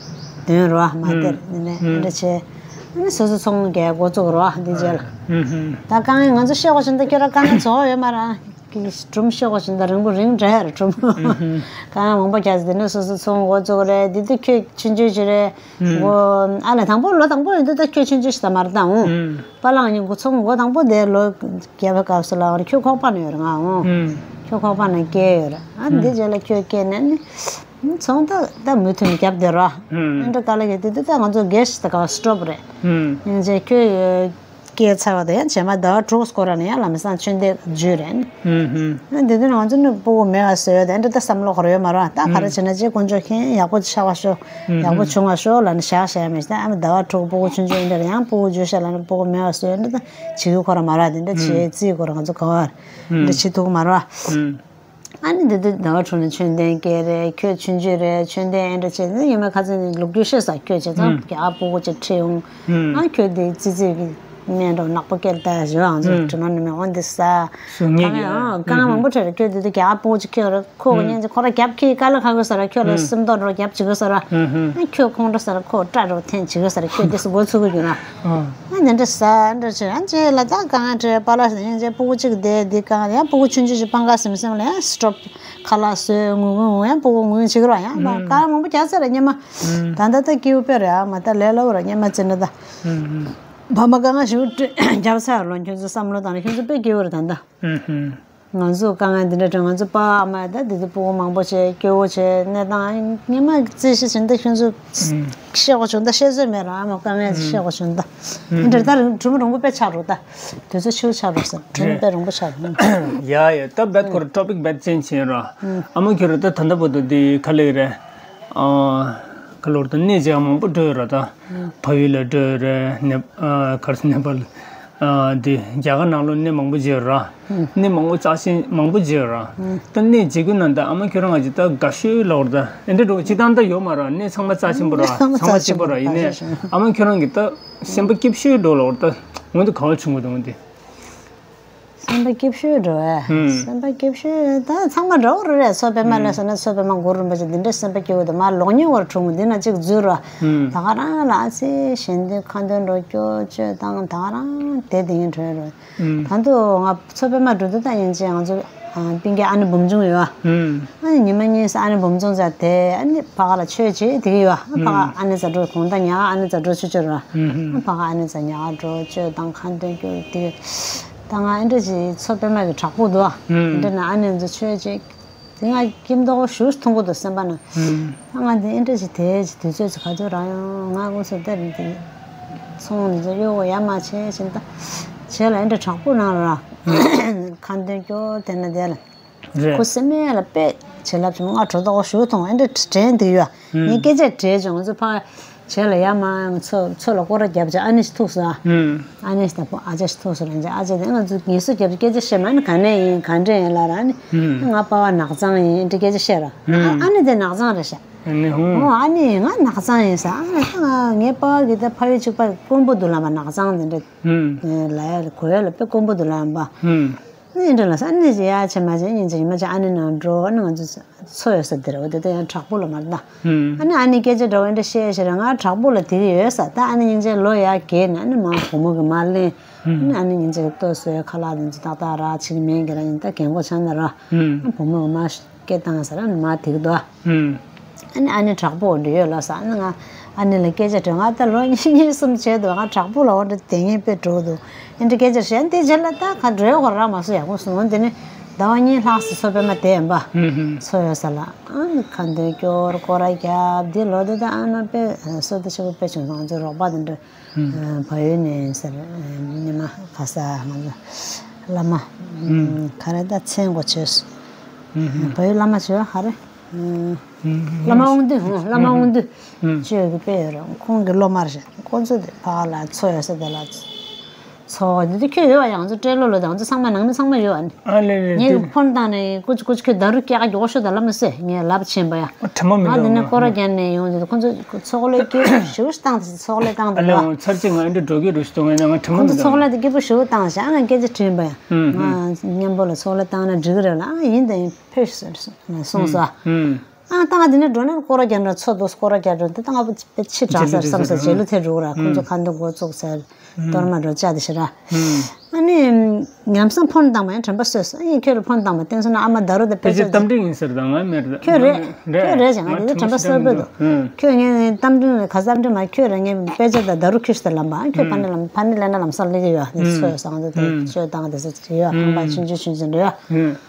དོན་རོ་མ་སྟེར་ནི་ནས་ཨེ་འདྲ་བྱས་ཨ་ནི་སོ་སོ་ཚོང་རྒྱག་འགོ་བཙུགས་རོ་འདི་རྗེས་ལ། ད་གང་ཡིན་ང་ཚོ་ཤེས་དགོས་བཞིན་དུ་ཁྱོད་ར་དཀའ་ངལ་ཚོ་ཡོད་མ་ར་གི་སྒྲུང་ཤེས་དགོས་བཞིན་དུ་རིང་པོ་རིང་འདྲ་ཡ་ར་སྒྲུང་གང་ཡང་མང་པོ་རྒྱག་ཟེར་དེ་ནས་སོ་སོ་ཚོང་འགོ་བཙུགས་རེད་འདི་དུས་ཁྱོད་ཆུང་ཆུང་ཞིག་རེད། འོ། ཨ་ལས་དང་པོ་ལོ་དང་པོ་ཡིན་དུས་ད་ཁྱོད་ཆུང་ཆུང་ཞིག་ད་མ་རེད་ད་འོང་། པ་ལགས་གཉིས་འགོ་ཚོང་འགོ་དང་པོ་དེ་ལོ་བརྒྱད་པའི་སྐབས་སུ་ལ་ཁྱོད་ཁོག་པ་ནས་ཡོད་རེད་ང་འོང་། ཁྱོད་ཁོག་པ་ནས་སྐྱེས་ཡོད་རེད་ཨ་འདི་རྗེས་ལ་ཁྱོད་སྐྱེས་ནས་ནི། ཚོང་ད་ད་མུ་མཐུད་ནས་རྒྱབ་བསྡད་རོགས། ཨ་འདྲ་དཀའ་ལས་ཀྱི་དེ་དུས་ད་ང་ཚོ་རྒས་ཤི་ད་ག་བ་སི་ཊོབ་རེད། སྙིང་རྗེ་ཁྱོད། སྐྱེས་ཚར་བ་དང་ཡང་རྗེས་མ་ཟླ་བ་དྲུག་སྐོར་ལ་ཡང་ལམ་སང་མཆོད་རྟེན་མཇུག་རེད། ཨ་དེ་དུས་ང་ཚོ་ནི་སྤུ་གུ་མེད་པ་བཟོས་ཡོད་དེ་འདྲ་ད་བསམ་བློ་འཁོར་ཡོད་མ་རེད་པ། ད་ག་རེ་བྱས་ན་ཅིག་དཀོན་མཆོག་མཁྱེན། ཡག་པོ་ཆགས་པ་ཤོག་ཡག་པོ་བྱུང་བ་ཤོག་ལབ་ནས་བཞག་བཞག་ཡ་མེད། ད་ཨ་མ་ཟླ་བ་དྲུག་སྤུ་གུ་ཆུང་ཆུང་ཡིན་འདྲ་ཡང་སྤུ་གུ་མཇུག་བཞག་ལབ་ནས་སྤུ་གུ་མེད་པ་བཟོས་འདྲ་ད་བྱེད་ཀྱི་ཁོ་རང་མ་རེད་པ། དེ་འདྲ་བྱེད་རྩིས་ཁོ་རང་ང་ཚོ་ག་བར་འདྲ་བྱེད་ཐུབ་ཀྱི་མ་རེད་པ། ཨ་ནི་འདི་དུས་ཟླ་བ་དྲུག་ནས་མཆོད་རྟེན་སྐྱེལ་རེད། ཁྱོད་ཆུང་ཆུང་རེད། མཆོད་རྟེན་ཨེ་འདྲ་བྱས་ནས་ཉི་མ་ཁ་སང་ནས་ལོ་རྒྱུས་བཤད་ས། ཁྱོད་བྱས་ཙང་རྒྱ་གར་སྤུ་གུ་ཅིག་ཁྲིད་ཡོང་། ཨ་ཁྱོད་འདི་ཙི་ཙི་གི་སྨན་འདྲ་ནག་པོ་སྐྱེལ་ལྟ་ཞུ་ཨང་ཚོ་དྲི་མ་ནི་མི་འོང་འདི་ས། གང་ཡང་གང་མང་པོ་ཁྲིད་རེད། ཁྱོད་འདི་དུས་རྒྱ་གར་སྤུ་གུ་ཅིག་ཁྱོད་རེད། ཁོ་གི་གཉེན་ཚན་ཁོ་ར་རྒྱབ་ཁྱི་དཀའ་ལས་ཁག་གི་ས་ར། ཁྱོད་ལ་སེམས་ཐོག་འགྲོ་རྒྱབ་བྱེད་གི་ས་ར། ཨ་ཁྱོད་ཁོང་འགྲོ་ས་ར། ཁོ་སྐྲ་རོ་འཐེན་བྱེད་གི་ས་ར། ཁྱོད་འདི་ས་འགོ་ཚུགས་གི་ཡོད་ན། ཨ་ནི་འདྲ་ས་འདྲ་བྱས་ཨ་ཅེ་ལ་ད་གང་ཡང་བྲེལ་པ་ལ་ཡང་ཅེ་སྤུ་གུ་གཅིག་བསྡད་འདི་གང་ཡང་སྤུ་གུ་ཆུང་ཆུང་ཅིག་སྤང་ཁ་ཟིམ་ཟིམ་ལ་ཡང་སི་ཊོབ་ཁ་ལག་བཟོས་ངུ་ངུ་ངུ་ཡང་སྤུ་གུ་ངུ་ངུ་བྱེད་ཀྱི་ར། ཡང་ད་གང་མང་པོ་རྒྱག་ཚར་ར་སྙེ་མ། ད་ད་ད་སྐྱིད་པོ་དཔེ་ར་ཨ་མ་ད་ལས་སླ་བོ་ར་སྙེ་མ་ཅི་འདྲ་ད། ཕ་མ་དཀའ་ངལ་ཞེ་པོ་རྒྱབ་ཚར་ལོ། ཁྱོད་ཚོ་བསམ་བློ་བཏང་ན་ཁྱོད་ཚོ་དཔེ་སྐྱིད་པོ་རེད་ད་ད། ང་ཚོ་དཀའ་ངལ་འདི་འདྲ་དྲན། ང་ཚོ་པ་ཕ་མ་ད་འདི་ཚོ་སྤུ་གུ་མང་པོ་བྱས་སྐྱོ་བོ་བྱས་གནས་སྟངས་སྔོན་མ་རྩིས་གཞི་བྱས་ད་ཁྱོད་ཚོ་ཤེས་དགོས་བྱུང་ད། ཤེས་ཚོད་མེད་ར་ཨ་མ་དཀའ་ངལ་ཤེས་དགོས་བྱུང་ད། འདི་འདྲ་ད་གྲུ་མོ་རིང་པོ་དཔེ་ཆགས་འགྲོ་ད། དུས་ཚོད་ཕྱིར་ཆགས་འགྲོ་ཟེར། གྲུ་མོ་དཔེ་རིང་པོ་ཆགས་འགྲོ། ཡ་ཡ་ད་རྦད་ཁོ་ར་ཊོ་པིག་རྦད་ཅེན་ཇི་བྱས་ར། ཨ་མ་ཁྱོད་ར་ད་ད་ལྟ་བར་དུ་འདི་ག་ལེ་རེད། ཨ་ག་ལོར་ད་གནས་མཇལ་མང་པོ་འགྲོ་ཡོད་ར་ད། ཕ་ཡུལ་ལ་འགྲོ་ཡོད་རེད། ནེ་ཨ་ག་རེ་ཟེར་ནེ་པཱལ། ཨ་འདི་རྒྱ་གར་ནང་ལོགས་གནས་མང་པོ་མཇལ་ར། གནས་མང་པོ་རྩ་ཆེན་མང་པོ་མཇལ་ར། ད་གནས་མཇལ་རྒྱུ་ན་ད་ཨ་མ་ཁྱོད་རང་ང་ཅིག་ད་དགའ་ཤོས་ལོར་ད་ཨེ་འདྲ་འགྲོ་སྤྱིར་བཏང་ད་ཡོད་མ་ར། གནས་ཚང་མ་རྩ་ཆེན་པོ་ར། ཚང་མ་གཅིག་པ་ར། ཡིན་ནའི་ཨ་མ་ཁྱོད་རང་གི་ད་སེམས་པ་སྐྱིད་ཤོས་འགྲོ་ལོར་ད་འོན་ཏེ་ག་བ་བྱུང་གི་འདུག་འོན་ཏེ། སེམས་པ་སྐྱིད་ཤོས་འགྲོ་བས། སེམས་པ་སྐྱིད་ཤོས་ད་ཚང་མ་འདྲ་བོ་རེད། མཚོ་པདྨ་ལ་སོང་ན་མཚོ་པདྨ་གུ་རུ་རིན་པོ་ཆེ་འདི་འདྲའི་སེམས་པ་སྐྱིད་པོ་འདུག་མ་ལོག་ཉེ་བར་གྲོངས་འདི་ན་གཅིག་འཛུལ་ར། ད་ག་རང་ལ་ཨ་ཙི་ཞལ་འདོན་ཁ་འདོན་འགྲོ་སྐྱོ་བཅོས་བཏང་ད་ག་རང་དེ་དེ་ཡིན་གྲོས་རེད། ད་དུང་ང་མཚོ་པདྨ་འགྲོ་དུས་ད་ཡིན་ཅེ་ང་ཚོ་སྤུན་ཀྱག་ཨ་ནེ་འབུམ་ཆུང་ཡོད། ཨ་ནི་ཉི་མ་གཉིས་ཨ་ནེ་འབུམ་ཆུང་ཚ་དེ་ཨ་ནི་ཕ་ག་ལ་ཆོས་བྱེད་དེ་གི་ཡོད། ཕ་ག་ཨ་ནེ་ཚ་འགྲོ་གོང་ད་ཉག་ཨ་ནེ་ཚ་འགྲོ་ཆུ་ཆུ་ར། ཕ་ག་ཨ་ནེ་ཚ་ཉག་འགྲོ་བཅོས་བཏང་ཁ་འདོན་སྐྱོ་དེ། ད་ང་ཨེ་འདྲ་ཅིག་མཚོ་པདྨ་གི་བྲག་ཕུག་འདུག་ཨ། ཨེ་འདྲ་ན་ཨ་ནེ་ཚོ་ཆོས་ཅིག་དེ་ང་སྐྱིད་མདོག་ཞུ་མཐོང་གི་འདུག་སེམས་པ་ན། ད་ང་འདི་ཨེ་འདྲ་ཅིག་དེ་ཅིག་དུས་ཚོད་ཅིག་ག་ཚོད་རག་ཡོང་། ང་དངོས་སུ་དེར་འདི་ཚོང་འདི་ཚོ་གཡོ་གོ་ཡ་མ་བྱས་ཕྱིན་ད། བྱས་ལ་ཨེ་འདྲ་བྲག་ཕུག་ནང་ལ་ར། ཁ་འདོན་སྐྱོ་དེ་ན་དེ་ལ། རེད། ཁོ་སེམས་མེད་ལ་དཔེ་བྱིན་རླབས་ཆེན་པོ་ང་གྲོ་ཏོག་ཞུ་ཐོང་ཨེ་འདྲ་དྲན་འདུག་ཡོད། ངས་སྐད་ཆ་དྲིས་བྱུང་། ང་ཚོ་ཕ་བྱས་ལ་ཡ་མ་ང་ཚོ་མཚོ་ལ་སྐོར་ར་རྒྱབ་བྱས་ཨ་ནེ་ཞིག་ཐུག་སོང་ཨ། ཨ་ནེ་ཞིག་དང་པོ་ཨ་ཅག་ཞིག་ཐུག་སོང་རང་ཅག་ཨ་ཅག་དེ་ང་ཚོ་ངལ་གསོ་རྒྱབ་སྐད་ཆ་བཤད་མ་ཨ་ནི་ག་ནས་ཡིན་ག་འདྲས་ཡིན་ལ་ར་ཨ་ནི་ང་པ་བ་ནག་ཚང་ཡིན་འདྲ་སྐད་ཆ་བཤད་ར། ཨ་ནེ་དེ་ནག་ཚང་རེད་ཤག་ཨ་ནེ་ཧུང་། ཨོ་ཨ་ནེ་ང་ནག་ཚང་ཡིན་ས་ཨ་ནེ་ད་ང་ངའི་པ་བ་གི་ད་ཕ་ཡུལ་གཅིག་པ་ཀོང་པོ་འདུག་ལ་མ་ནག་ཚང་དེ་འདྲ་ལ་ཡ་གོ་ཡ་ལ་དཔེ་ཀོང་པོ་འདུག་ལ་མ་པ། ཨ་ནི་འདྲ་ལ་ས་ཨ་ནི་ཅི་ཡ་ཆེ་མ་ཆེ་ཨིན་ཅི་ཉི་མ་ཆེ་ཨ་ནི་ནང་འགྲོ་ཨ་ནི་ང་ཚོ་མཚོ་ཡོད་ས་དེ་རེད་འོ་དེ་ད་ཡང་བྲག་ཕུག་ལ་མར་ད། ཨ་ནི་ཨ་ནི་སྐད་ཆ་འདྲ་བོ་འདྲ་བཤད་བཤད་ར་ང་བྲག་ཕུག་ལ་དེ་གི་ཡོད་ས་ད་ཨ་ནི་སྙིང་རྗེ་ལོ་ཡ་གས་ནི་ཨ་ནི་མ་བུ་མོ་གི་མ་ལེན། ཨ་ནི་ཨ་ནི་སྙིང་རྗེ་ལྟོས་སོའི་ཁ་ལག་དེ་ཚོ་ཏག་ཏག་ར་ཕྱིར་མེད་གི་ར་ཡིན་ད་རྒན་གོག་ཆགས་ན་ར། བུ་མོ་གི་མ་སྐད་བཏང་ས་ར་ནི་མ་དེ་གི་དོ། ཨ་ནི་ཨ་ནི་བྲག་ཕུག་འདྲ་ཡོད་ལ་ས་ཨ་ནི་ང་ཨ་ནི་ལ་སྐད་ཆ་དྲིས་ང་ད་ལོ་གཉིས་གཉིས་གསུམ་བྱས་འདུག་ང་བྲག་ཕུག་ལ་འོ་འདྲ་དེ་ངས་དཔེ་འགྲོ་འདུག་ཨེ་འདྲ་སྐད་ཆ་བཤད་འདི་རྗེས་ལ་ད་ཁ་འགྲོའི་སྐོར་ར་མ་སུ་ཡག་པོ་སོང་འོ་འདི་ནི་ཟླ་བ་གཉིས་ལྷག་སུ་མཚོ་པདྨ་དེ་ཡིན་པ་མཚོ་ཡོད་ས་ལ་ཨ་ནི་ཁ་འདོན་སྐྱོར་སྐོར་ར་རྒྱབ་འདི་ལོ་འདི་ད་ཨ་ན་དཔེ་སོ་ད་ཆེ་པོ་དཔེ་བྱུང་སོང་ང་ཚོ་རོགས་པ་དེ་འདྲ་བལ་ཡུལ་ནས་ཟེར་ཉི་མ་ག་ས་ང་ཚོ་བླ་མ་ག་རེ་ད་མཚན་གོ་བྱོས་བལ་ཡུལ་བླ་མ་བྱོས་ག་རེ། བླ་མ་དབང་འདུས། བླ་མ་དབང་འདུས་ཅོས་ཀྱི་དཔེ་ཡོད་རེད། ཁོང་གི་སློབ་མ་རེད། ཁོང་ཚོ་དེ་ཕ་ལ་མཚོ་ཡོད་ས་དེ་ལ་མཚོ་འདི་དུས་ཁྱོད་ཡོད་པ་ཡང་ཚོ་སྤྲེལ་ལོ་ལོ་དང་ཚོ་ཚང་མ་ནང་མི་ཚང་མ་ཡོད་པ་ནི། ཨ་ལེ་ལེ་ངས་ཕོན་བཏང་ནས་ཀུ་ཅི་ཀུ་ཅི་ཁྱོད་ད་རུ་སྐྱག་མགྱོགས་ཤོག་ད་ལབ་མི་སྲིད་ངས་ལབ་ཕྱིན་པ་ཡ། ཨ་དྲི་མ་མི་ང་འདི་འདུག་ནས་སྐོར་ར་རྒྱབ་ནས་ཡོང་དུས་ཁོང་ཚོ་ཚོགས་ལས་སྐྱིད་པོ་ཞེ་པོ་ཞིག་བཏང་དེ་ཚོགས་ལས་བཏང་ཨ་དེ་ལེ་ལ། འོང་ཚར་གཅིག་ང་འདི་འགྲོ་གི་རུ་ཞིག་ཏུ་ངས་ང་དྲི་མ་ཁོང་མི་ཚོ་འདུག་ཚོགས་ལས་དེ་སྐྱིད་པོ་ཞེ་པོ་བཏང་ཤག་ང་སྐད་ཆ་དྲིས་པ་ཡ། ང་མཉམ་པོ་ལ་ཚོགས་ལས་བཏང་ན་འགྲིག་གི་རེད་ལ་ཨ་ཡིན་དང་ཡིན། ཕེབས་སོང་སོང་སོ། ཨ་ཏང་འདི་ནས་འགྲོ་ན་སྐོར་ར་རྒྱབ་འགྲོ་ཚོ་འདུག་སྐོར་ར་རྒྱབ་འགྲོ་འདི་ཏང་ཨ་པོ་ཕྱི་དྲགས་ཟེར་བསམ་ཟེར་རྗེས་ལུས་ཐེབས་འགྲོ་ར་ཁོང་ཚོ་ཁ་འདོན་འགོ་བཙུགས་ཟེར་གཏོར་མ་འགྲོ་བཅའ་དེ་ཞེ་ར། ཨ་ནི་ཉམས་སང་ཕོན་བཏང་བ་ཡང་དྲན་པ་གསོས་སོ། ཨ་ཡིན་ཁྱོད་ལ་ཕོན་བཏང་བ་བསྟན་སོང་ན་ཨ་མ་ད་རུ་དེ་དཔེ་ཆ་གཏམ་འདྲི་ཡིན་ཟེར་དང་ང་མེར་ཁྱོད་རེད་ཁྱོད་རེད་ཅང་ང་དེ་དྲན་པ་གསོས་པོ་འདུག་ཁྱོད་ངས་གཏམ་འདྲི་ག་གཏམ་འདྲི་མ་ཁྱོད་རེད་ངས་དཔེ་ཆ་དང་ད་རུ་ཁྱོད་ཤི་ད་ལམ་པ་ཁྱོད་ཕ་ནི་ལམ་ཕ་ནི་ལས་ན་ལམ་སང་ལས་ཀྱི་ཡོད་དེ་ཚོས་སང་དེ་དེ་ཆོས་བཏང་དེ་ཚོ་ཡོད་ཁང་པ་ཆུང་ཆུང་ཆུང་ཆུང་འདྲ་ཡོད།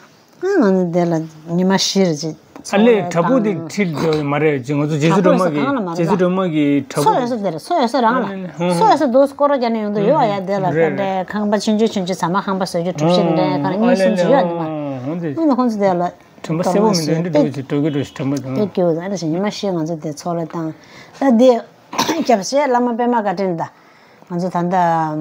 ང་ང་ཚོ་དེ་ལ་ཉི་མ་བཞི་རེ་ཅིག་ཨ་ལས། བྲག་ཕུག་དེ་ཁྲིད་འགྲོ་ཡོད་མ་རེད། ང་ཚོ་རྗེ་བཙུན་སྒྲོལ་མ་གི། རྗེ་བཙུན་སྒྲོལ་མ་གི་བྲག་ཕུག་མཚོ་ཡོད་ས་དེ་རེད། མཚོ་ཡོད་ས་རང་ལ། ཨ་ནི། ཨ་ནི། མཚོ་ཡོད་ས་དུ་སྐོར་ར་རྒྱག་ནས་ཡོང་དུ་ཡོད་ཨ། ཡ་དེ་ལ་རེད། དེ་འདྲའི་ཁང་པ་ཆུང་ཆུང་ཆུང་ཆུང་ཟ་མ་ཁང་པ་བཟོ་རྒྱུ་གྲུ་བཞི་འདྲ་ཁང་གཉིས་གསུམ་ཅིག་ཡོད་ནི་མ། ཨ་ནི། ཨ་ནི་ཁོང་ཚོ་དེ་ལ། དྲན་པ་གསལ་པོ་མི་འདུག་འདི་འདྲ་ཡོད་ཅིག་འགྲོ་གི་འགྲོ་ཞིག་དྲན་པ་འདུག་དེ་སྐྱེ་བོ་ཨ་ནི་ཞིག་ཉི་མ་བཞི་ང་ཚོ་དེ་ཚོགས་ལ་བཏང་། ད་དེ་སྐྱབས་རྗེ་བླ་མ་པདྨ་བཀའ་དྲིན་ད། ང་ཚོ་ད་ལྟ་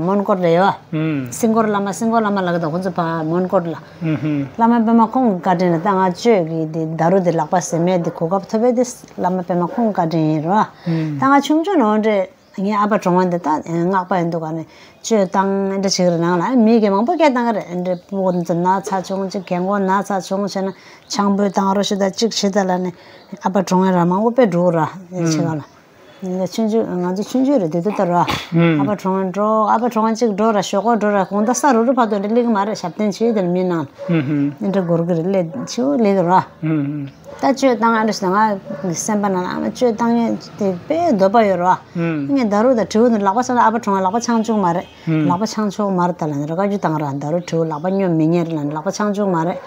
མོན་གྷོ་ལ་ཡོད། ཨུམ། སྲིན་གོར་བླ་མ། སྲིན་གོར་བླ་མ་ལགས་དང་ཁོང་ཚོ་ཕ་མོན་གྷོ་ལ། ཨུམ་ཧུམ། བླ་མ་པདྨ་ཁོང་བཀའ་དྲིན་ལ་ད་ང་གཅོད་ཀྱི་དེ་ད་རུ་དེ་ལག་པ་ཟེར་མེད་དེ་གོ་སྐབས་ཐོབ་པའི་དེ་བླ་མ་པདྨ་ཁོང་བཀའ་དྲིན་ཡིན་རོ། ཨུམ། ད་ང་ཆུང་ཆུང་ནང་འདྲེ་ངའི་ཨ་ཕ་གྲོངས་པ་འདི་ད་སྔགས་པ་ཡིན་འདུག་ག་ནས་གཅོད་བཏང་འདྲ་བྱེད་ཀྱི་རེད། ནང་ལ་མི་གི་མང་པོ་སྐད་བཏང་གི་རེད། འདྲེ་སྤུ་གུ་འདི་ན་ཚ་བྱུང་ཅིག་རྒན་གོག་ན་ཚ་བྱུང་བྱས་ན་ཆང་ཕུད་བཏང་རོགས་ཞུ་ད་ཅིག་བྱེད་ད་ལ་ནས་ཨ་ཕ་གྲོངས་ཡ་ར་མང་པོ་དཔེ་འགྲོ་གི་ར་ཆེ་ག་ལ། ཆུང་ཆུང་ང་ཚོ་ཆུང་ཆུང་རེད་དེ་དུས་ལྟར་ར། ཨ་ཕ་གྲོངས་འགྲོ། ཨ་ཕ་གྲོངས་གཅིག་འགྲོ་ར་ཞོག་ཁོག་འགྲོ་ར་དགོང་དག་ས་རུ་རུ་བར་དུ་འདྲ་སླེབས་ཀྱི་མ་རེད། ཞབས་བརྟན་བྱེད་དེ་ལ་མི་ནང་། ཨ་འདྲ་སྒོར་གི་རེད་སླེབས་ཆེའུ་སླེབས་ཀྱི་ར། ད་གཅོད་བཏང་ཨ་འདྲ་ཞིག་ང་སེམས་པ་ནང་ཨ་མ་གཅོད་བཏང་ཡས་དེ་དཔེ་འདོད་པ་ཡོད་ར། ངས་ད་རུ་ད་དྲིའུ་ནི་ལག་པ་ཆང་ཨ་ཕ་གྲོངས་ལག་པ་ཆང་བཅུག་མ་རེད། ལག་པ་ཆང་ཆོག་མར་ལྟ་ལ་ནི་ར་བཀའ་བརྒྱུད་བཏང་ར་ད་རུ་བྲེའུ་ལག་པ་སྙོམས་མི་ཉེར་ལ་ནི་ལག་པ་ཆང་ཆོག་མ་རེད།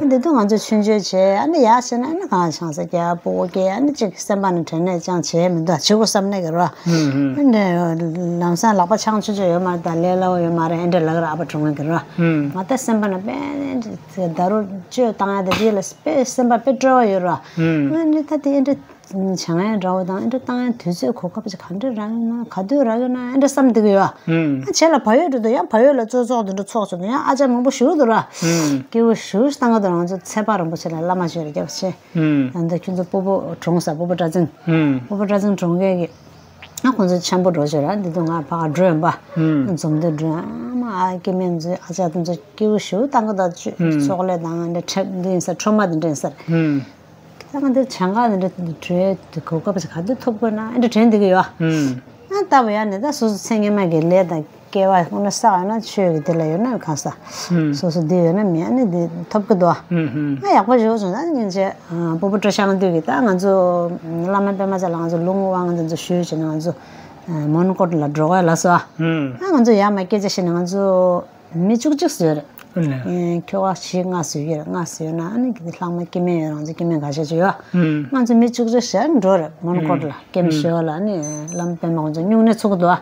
ཨ་འདི་དུས་ང་ཚོ་ཆུང་ཆུང་བྱས་ཨ་ནི་ཡག་བྱས་ན་ཨ་ནི་གང་ཆང་ས་རྒྱག་སྤུ་གུ་སྐྱེ་ཨ་ནི་ཅིག་སེམས་པ་ནི་དྲན་ནས་ཅང་བྱས་མི་འདུག་བྱེད་དགོས་བསམ་ནས་གི་ར། ཨ་འདི་ལམ་སང་ལག་པ་ཆང་ཆོག་ཆོག་ཡོད་མ་རེད། ད་ལས་སླ་བོ་ཡོད་མ་རེད། ཨ་འདྲ་ལག་ར་ཨ་ཕ་གྲོངས་གི་ར། ང་ད་སེམས་པ་ནི་དཔེ་ད་རུ་གཅོད་བཏང་ཡ་དེ་དེ་ལ་དཔེ་སེམས་པ་དཔེ་སྤྲོ་བ་ཡོད་ར། ཨ་ནི་ད་དེ་ཨ་འདྲ། བྱ་ངན་འདྲ་བོ་དང་ཨེ་འདྲ་བཏང་ཡང་དུས་ཚོད་གོ་སྐབས་ཅིག་ག་འདྲ་རག་ཡོད་ན་ག་དུས་རག་ཡོད་ན་ཨེ་འདྲ་བསམ་བསྡད་ཀྱི་ཡོད། ཨ་བྱས་ལ་བལ་ཡུལ་འགྲོ་དུས་ཡང་བལ་ཡུལ་ལ་ཚོགས་ཚོགས་དེ་འདྲ་ཚོགས་བྱུང་དུས་ཡང་ཨ་ཅག་མང་པོ་ཞུ་འདུག་ར། སྐྱེ་བོ་ཞུ་བཏང་གི་འདུག་ང་ཚོ་ཚེ་དཔག་རིན་པོ་ཆེ་ལ་བླ་མ་ཞུ་རེ་རྒྱབ་ཆེ། ད་ལྟ་ཁྱོད་ཚོ་སྤོ་བོ་གྲོངས་ས་སྤོ་བོ་གྲྭ་བཙུན། སྤོ་བོ་གྲྭ་བཙུན་གྲོངས་མཁན་གྱི་ཨ་ཁོང་ཚོ་ཆེན་པོ་འགྲོ་ཆེ་ར་འདི་དུས་ང་ཕ་ག་འགྲོ་ཡོང་པ། འཛོམས་འདུ་འགྲོ་ཨ་མ་ཨ་སྐྱེ་དམན་ཚོས་ཨ་ཅག་དེ་ཚོ་སྐྱེ་བོ་ཞུ་བཏང་གི་འདུག་ཚོགས་ལས་དང་འདྲ་ཁྲེབ་འདི་ཡིན་ས་ཁྲོ་མ་འདི་འདྲ་ཡིན་ས། ད་ང་འདིར་བྱང་ཁ་འདི་འདྲ་བྲོས་དུས་གོ་སྐབས་ག་དུས་ཐོབ་དགོས་ན་ཨེ་འདྲ་དྲན་བསྡད་ཀྱི་ཡོད། ཨ་ལྟ་བུ་ཡང་ནས་ད་སོ་སོ་ཚེ་སྔོན་མ་གི་ལས་དང་སྐལ་བ་ཁོ་ན་བསགས་ཡོད་ན་ཆོས་ཀྱི་དེ་ལ་ཡོད་ན་གང་ས། སོ་སོ་འདི་ཡོད་ན་མེད་ཨ་ནི་འདི་ཐོབ་ཀྱི་འདུག་ང་ཡག་པོ་བྱུང་སོང་ད་སྙིང་རྗེ། སྤོ་བོ་སྤྲོ་ཤང་དུས་ཀྱི་ད་ང་ཚོ་བླ་མ་པདྨ་ཅག་ལ་ང་ཚོ་ལུང་དབང་འདི་ཚོ་ཞུས་བྱས་ནས་ང་ཚོ་མོན་གྷོ་ལ་འགྲོ་ག་ལ་སོ། ཨ་ང་ཚོ་ཡར་མར་སྐད་ཆ་བཤད་ནས་ང་ཚོ། མི་བཅུ་གཅིག་ཙམ་ཡོད་རེད། ཨ་ནི། ཨེ་ཁྱོ་ག་བཞི་ལྔ་ཙམ་ཡོད་རེད། ལྔ་ཙམ་ཡོད་ན་ཨ་ནི་ལྷག་མ་སྐྱེ་དམན་ཡོད་རང་ཚོ་སྐྱེ་དམན་འགའ་ཤས་ཅིག་ཡོད། ང་ཚོ་མི་བཅུ་གཅིག་ཙམ་འགྲོ་རེད་མོན་གྷོ་ལ་སྐྱེ་དམན་ཞུ་བ་ལ་ཨ་ནི་བླ་མ་པདྨ་ཁོང་ཚོ་སྨྱུང་གནས་ཚུགས་འདུག་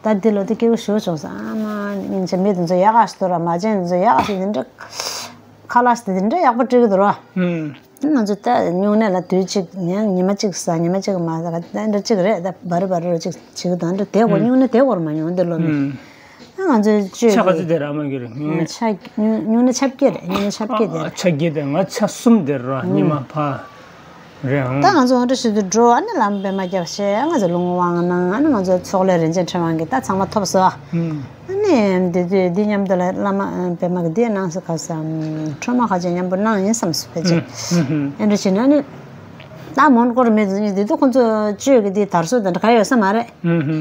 ད་འདི་ལོ་དེ་སྐྱེ་བོ་ཞུ་བྱུང་ས་ཨ་མ་སྙིང་རྗེ་མི་དེ་ཚོ་ཡག་ག་ཞིག་འདུག་ར་མ་བྱན་དེ་ཚོ་ཡག་ག་ཞིག་དེ་འདྲ་ཁ་ལག་ཞིག་དེ་འདྲ་ཡག་པོ་སྤྲད་ཀྱི་འདུག་ར། ང་ཚོ་ད་སྨྱུང་གནས་ལ་དུས་གཅིག་ཉིན་ཉི་མ་གཅིག་ཟ་ཉི་མ་གཅིག་མ་ཟ་ག་ད་འདྲ་གཅིག་རེད་ད་བར་བར་རོ་གཅིག་བྱེད་ཀྱི་དང་འདྲ་དེ་གོ་སྨྱུང་གནས་དེ་གོར་མ་མྱོང་འདི་ལོ་ནི། ང་ཚོའི་གཅོད་ཆ་ག་ཚོད་དེ་ར་མ་གི་རེད་སྨྱུང་གནས། ཆ་སྨྱུང་སྨྱུང་གནས་ཆ་བརྒྱད་རེད། སྨྱུང་གནས་ཆ་བརྒྱད་དེ། ཆ་བརྒྱད་དེ་ང་ཆ་གསུམ་དེ་ར་ཉི་མ་ཕ་རེད་ཨང་། ད་ང་ཚོ་འོ་འདྲ་ཞིག་ཏུ་འགྲོ་ཨ་ནི་ལམ་པད་མ་རྒྱབ་ཤེས་ང་ཚོ་ལུང་དབང་གནང་ཨ་ནི་ང་ཚོའི་ཚོགས་ལས་རིན་ཆེན་ཕྲེང་བ་གི་ད་ཚང་མ་ཐོབ་སོ། ཨ་ནི་འདི་དུས་འདི་མཉམ་དུ་ལ་བླ་མ་པད་མ་གི་འདི་གནང་ས་ག་ས་ཁྲོ་མ་ཁ་ཆེ་མཉམ་པོ་གནང་ཡིན་བསམ་སོ་ཕལ་ཆེར། ཨ་འདྲ་བྱས་ན་ནི། ད་མོན་གྷོར་མེད་ཙང་འདི་དུས་ཁོང་ཚོ་གཅོད་ཀྱི་འདི་དར་སྲོལ་དང་འདྲ་ག་ཡོད་ས་མ་རེད།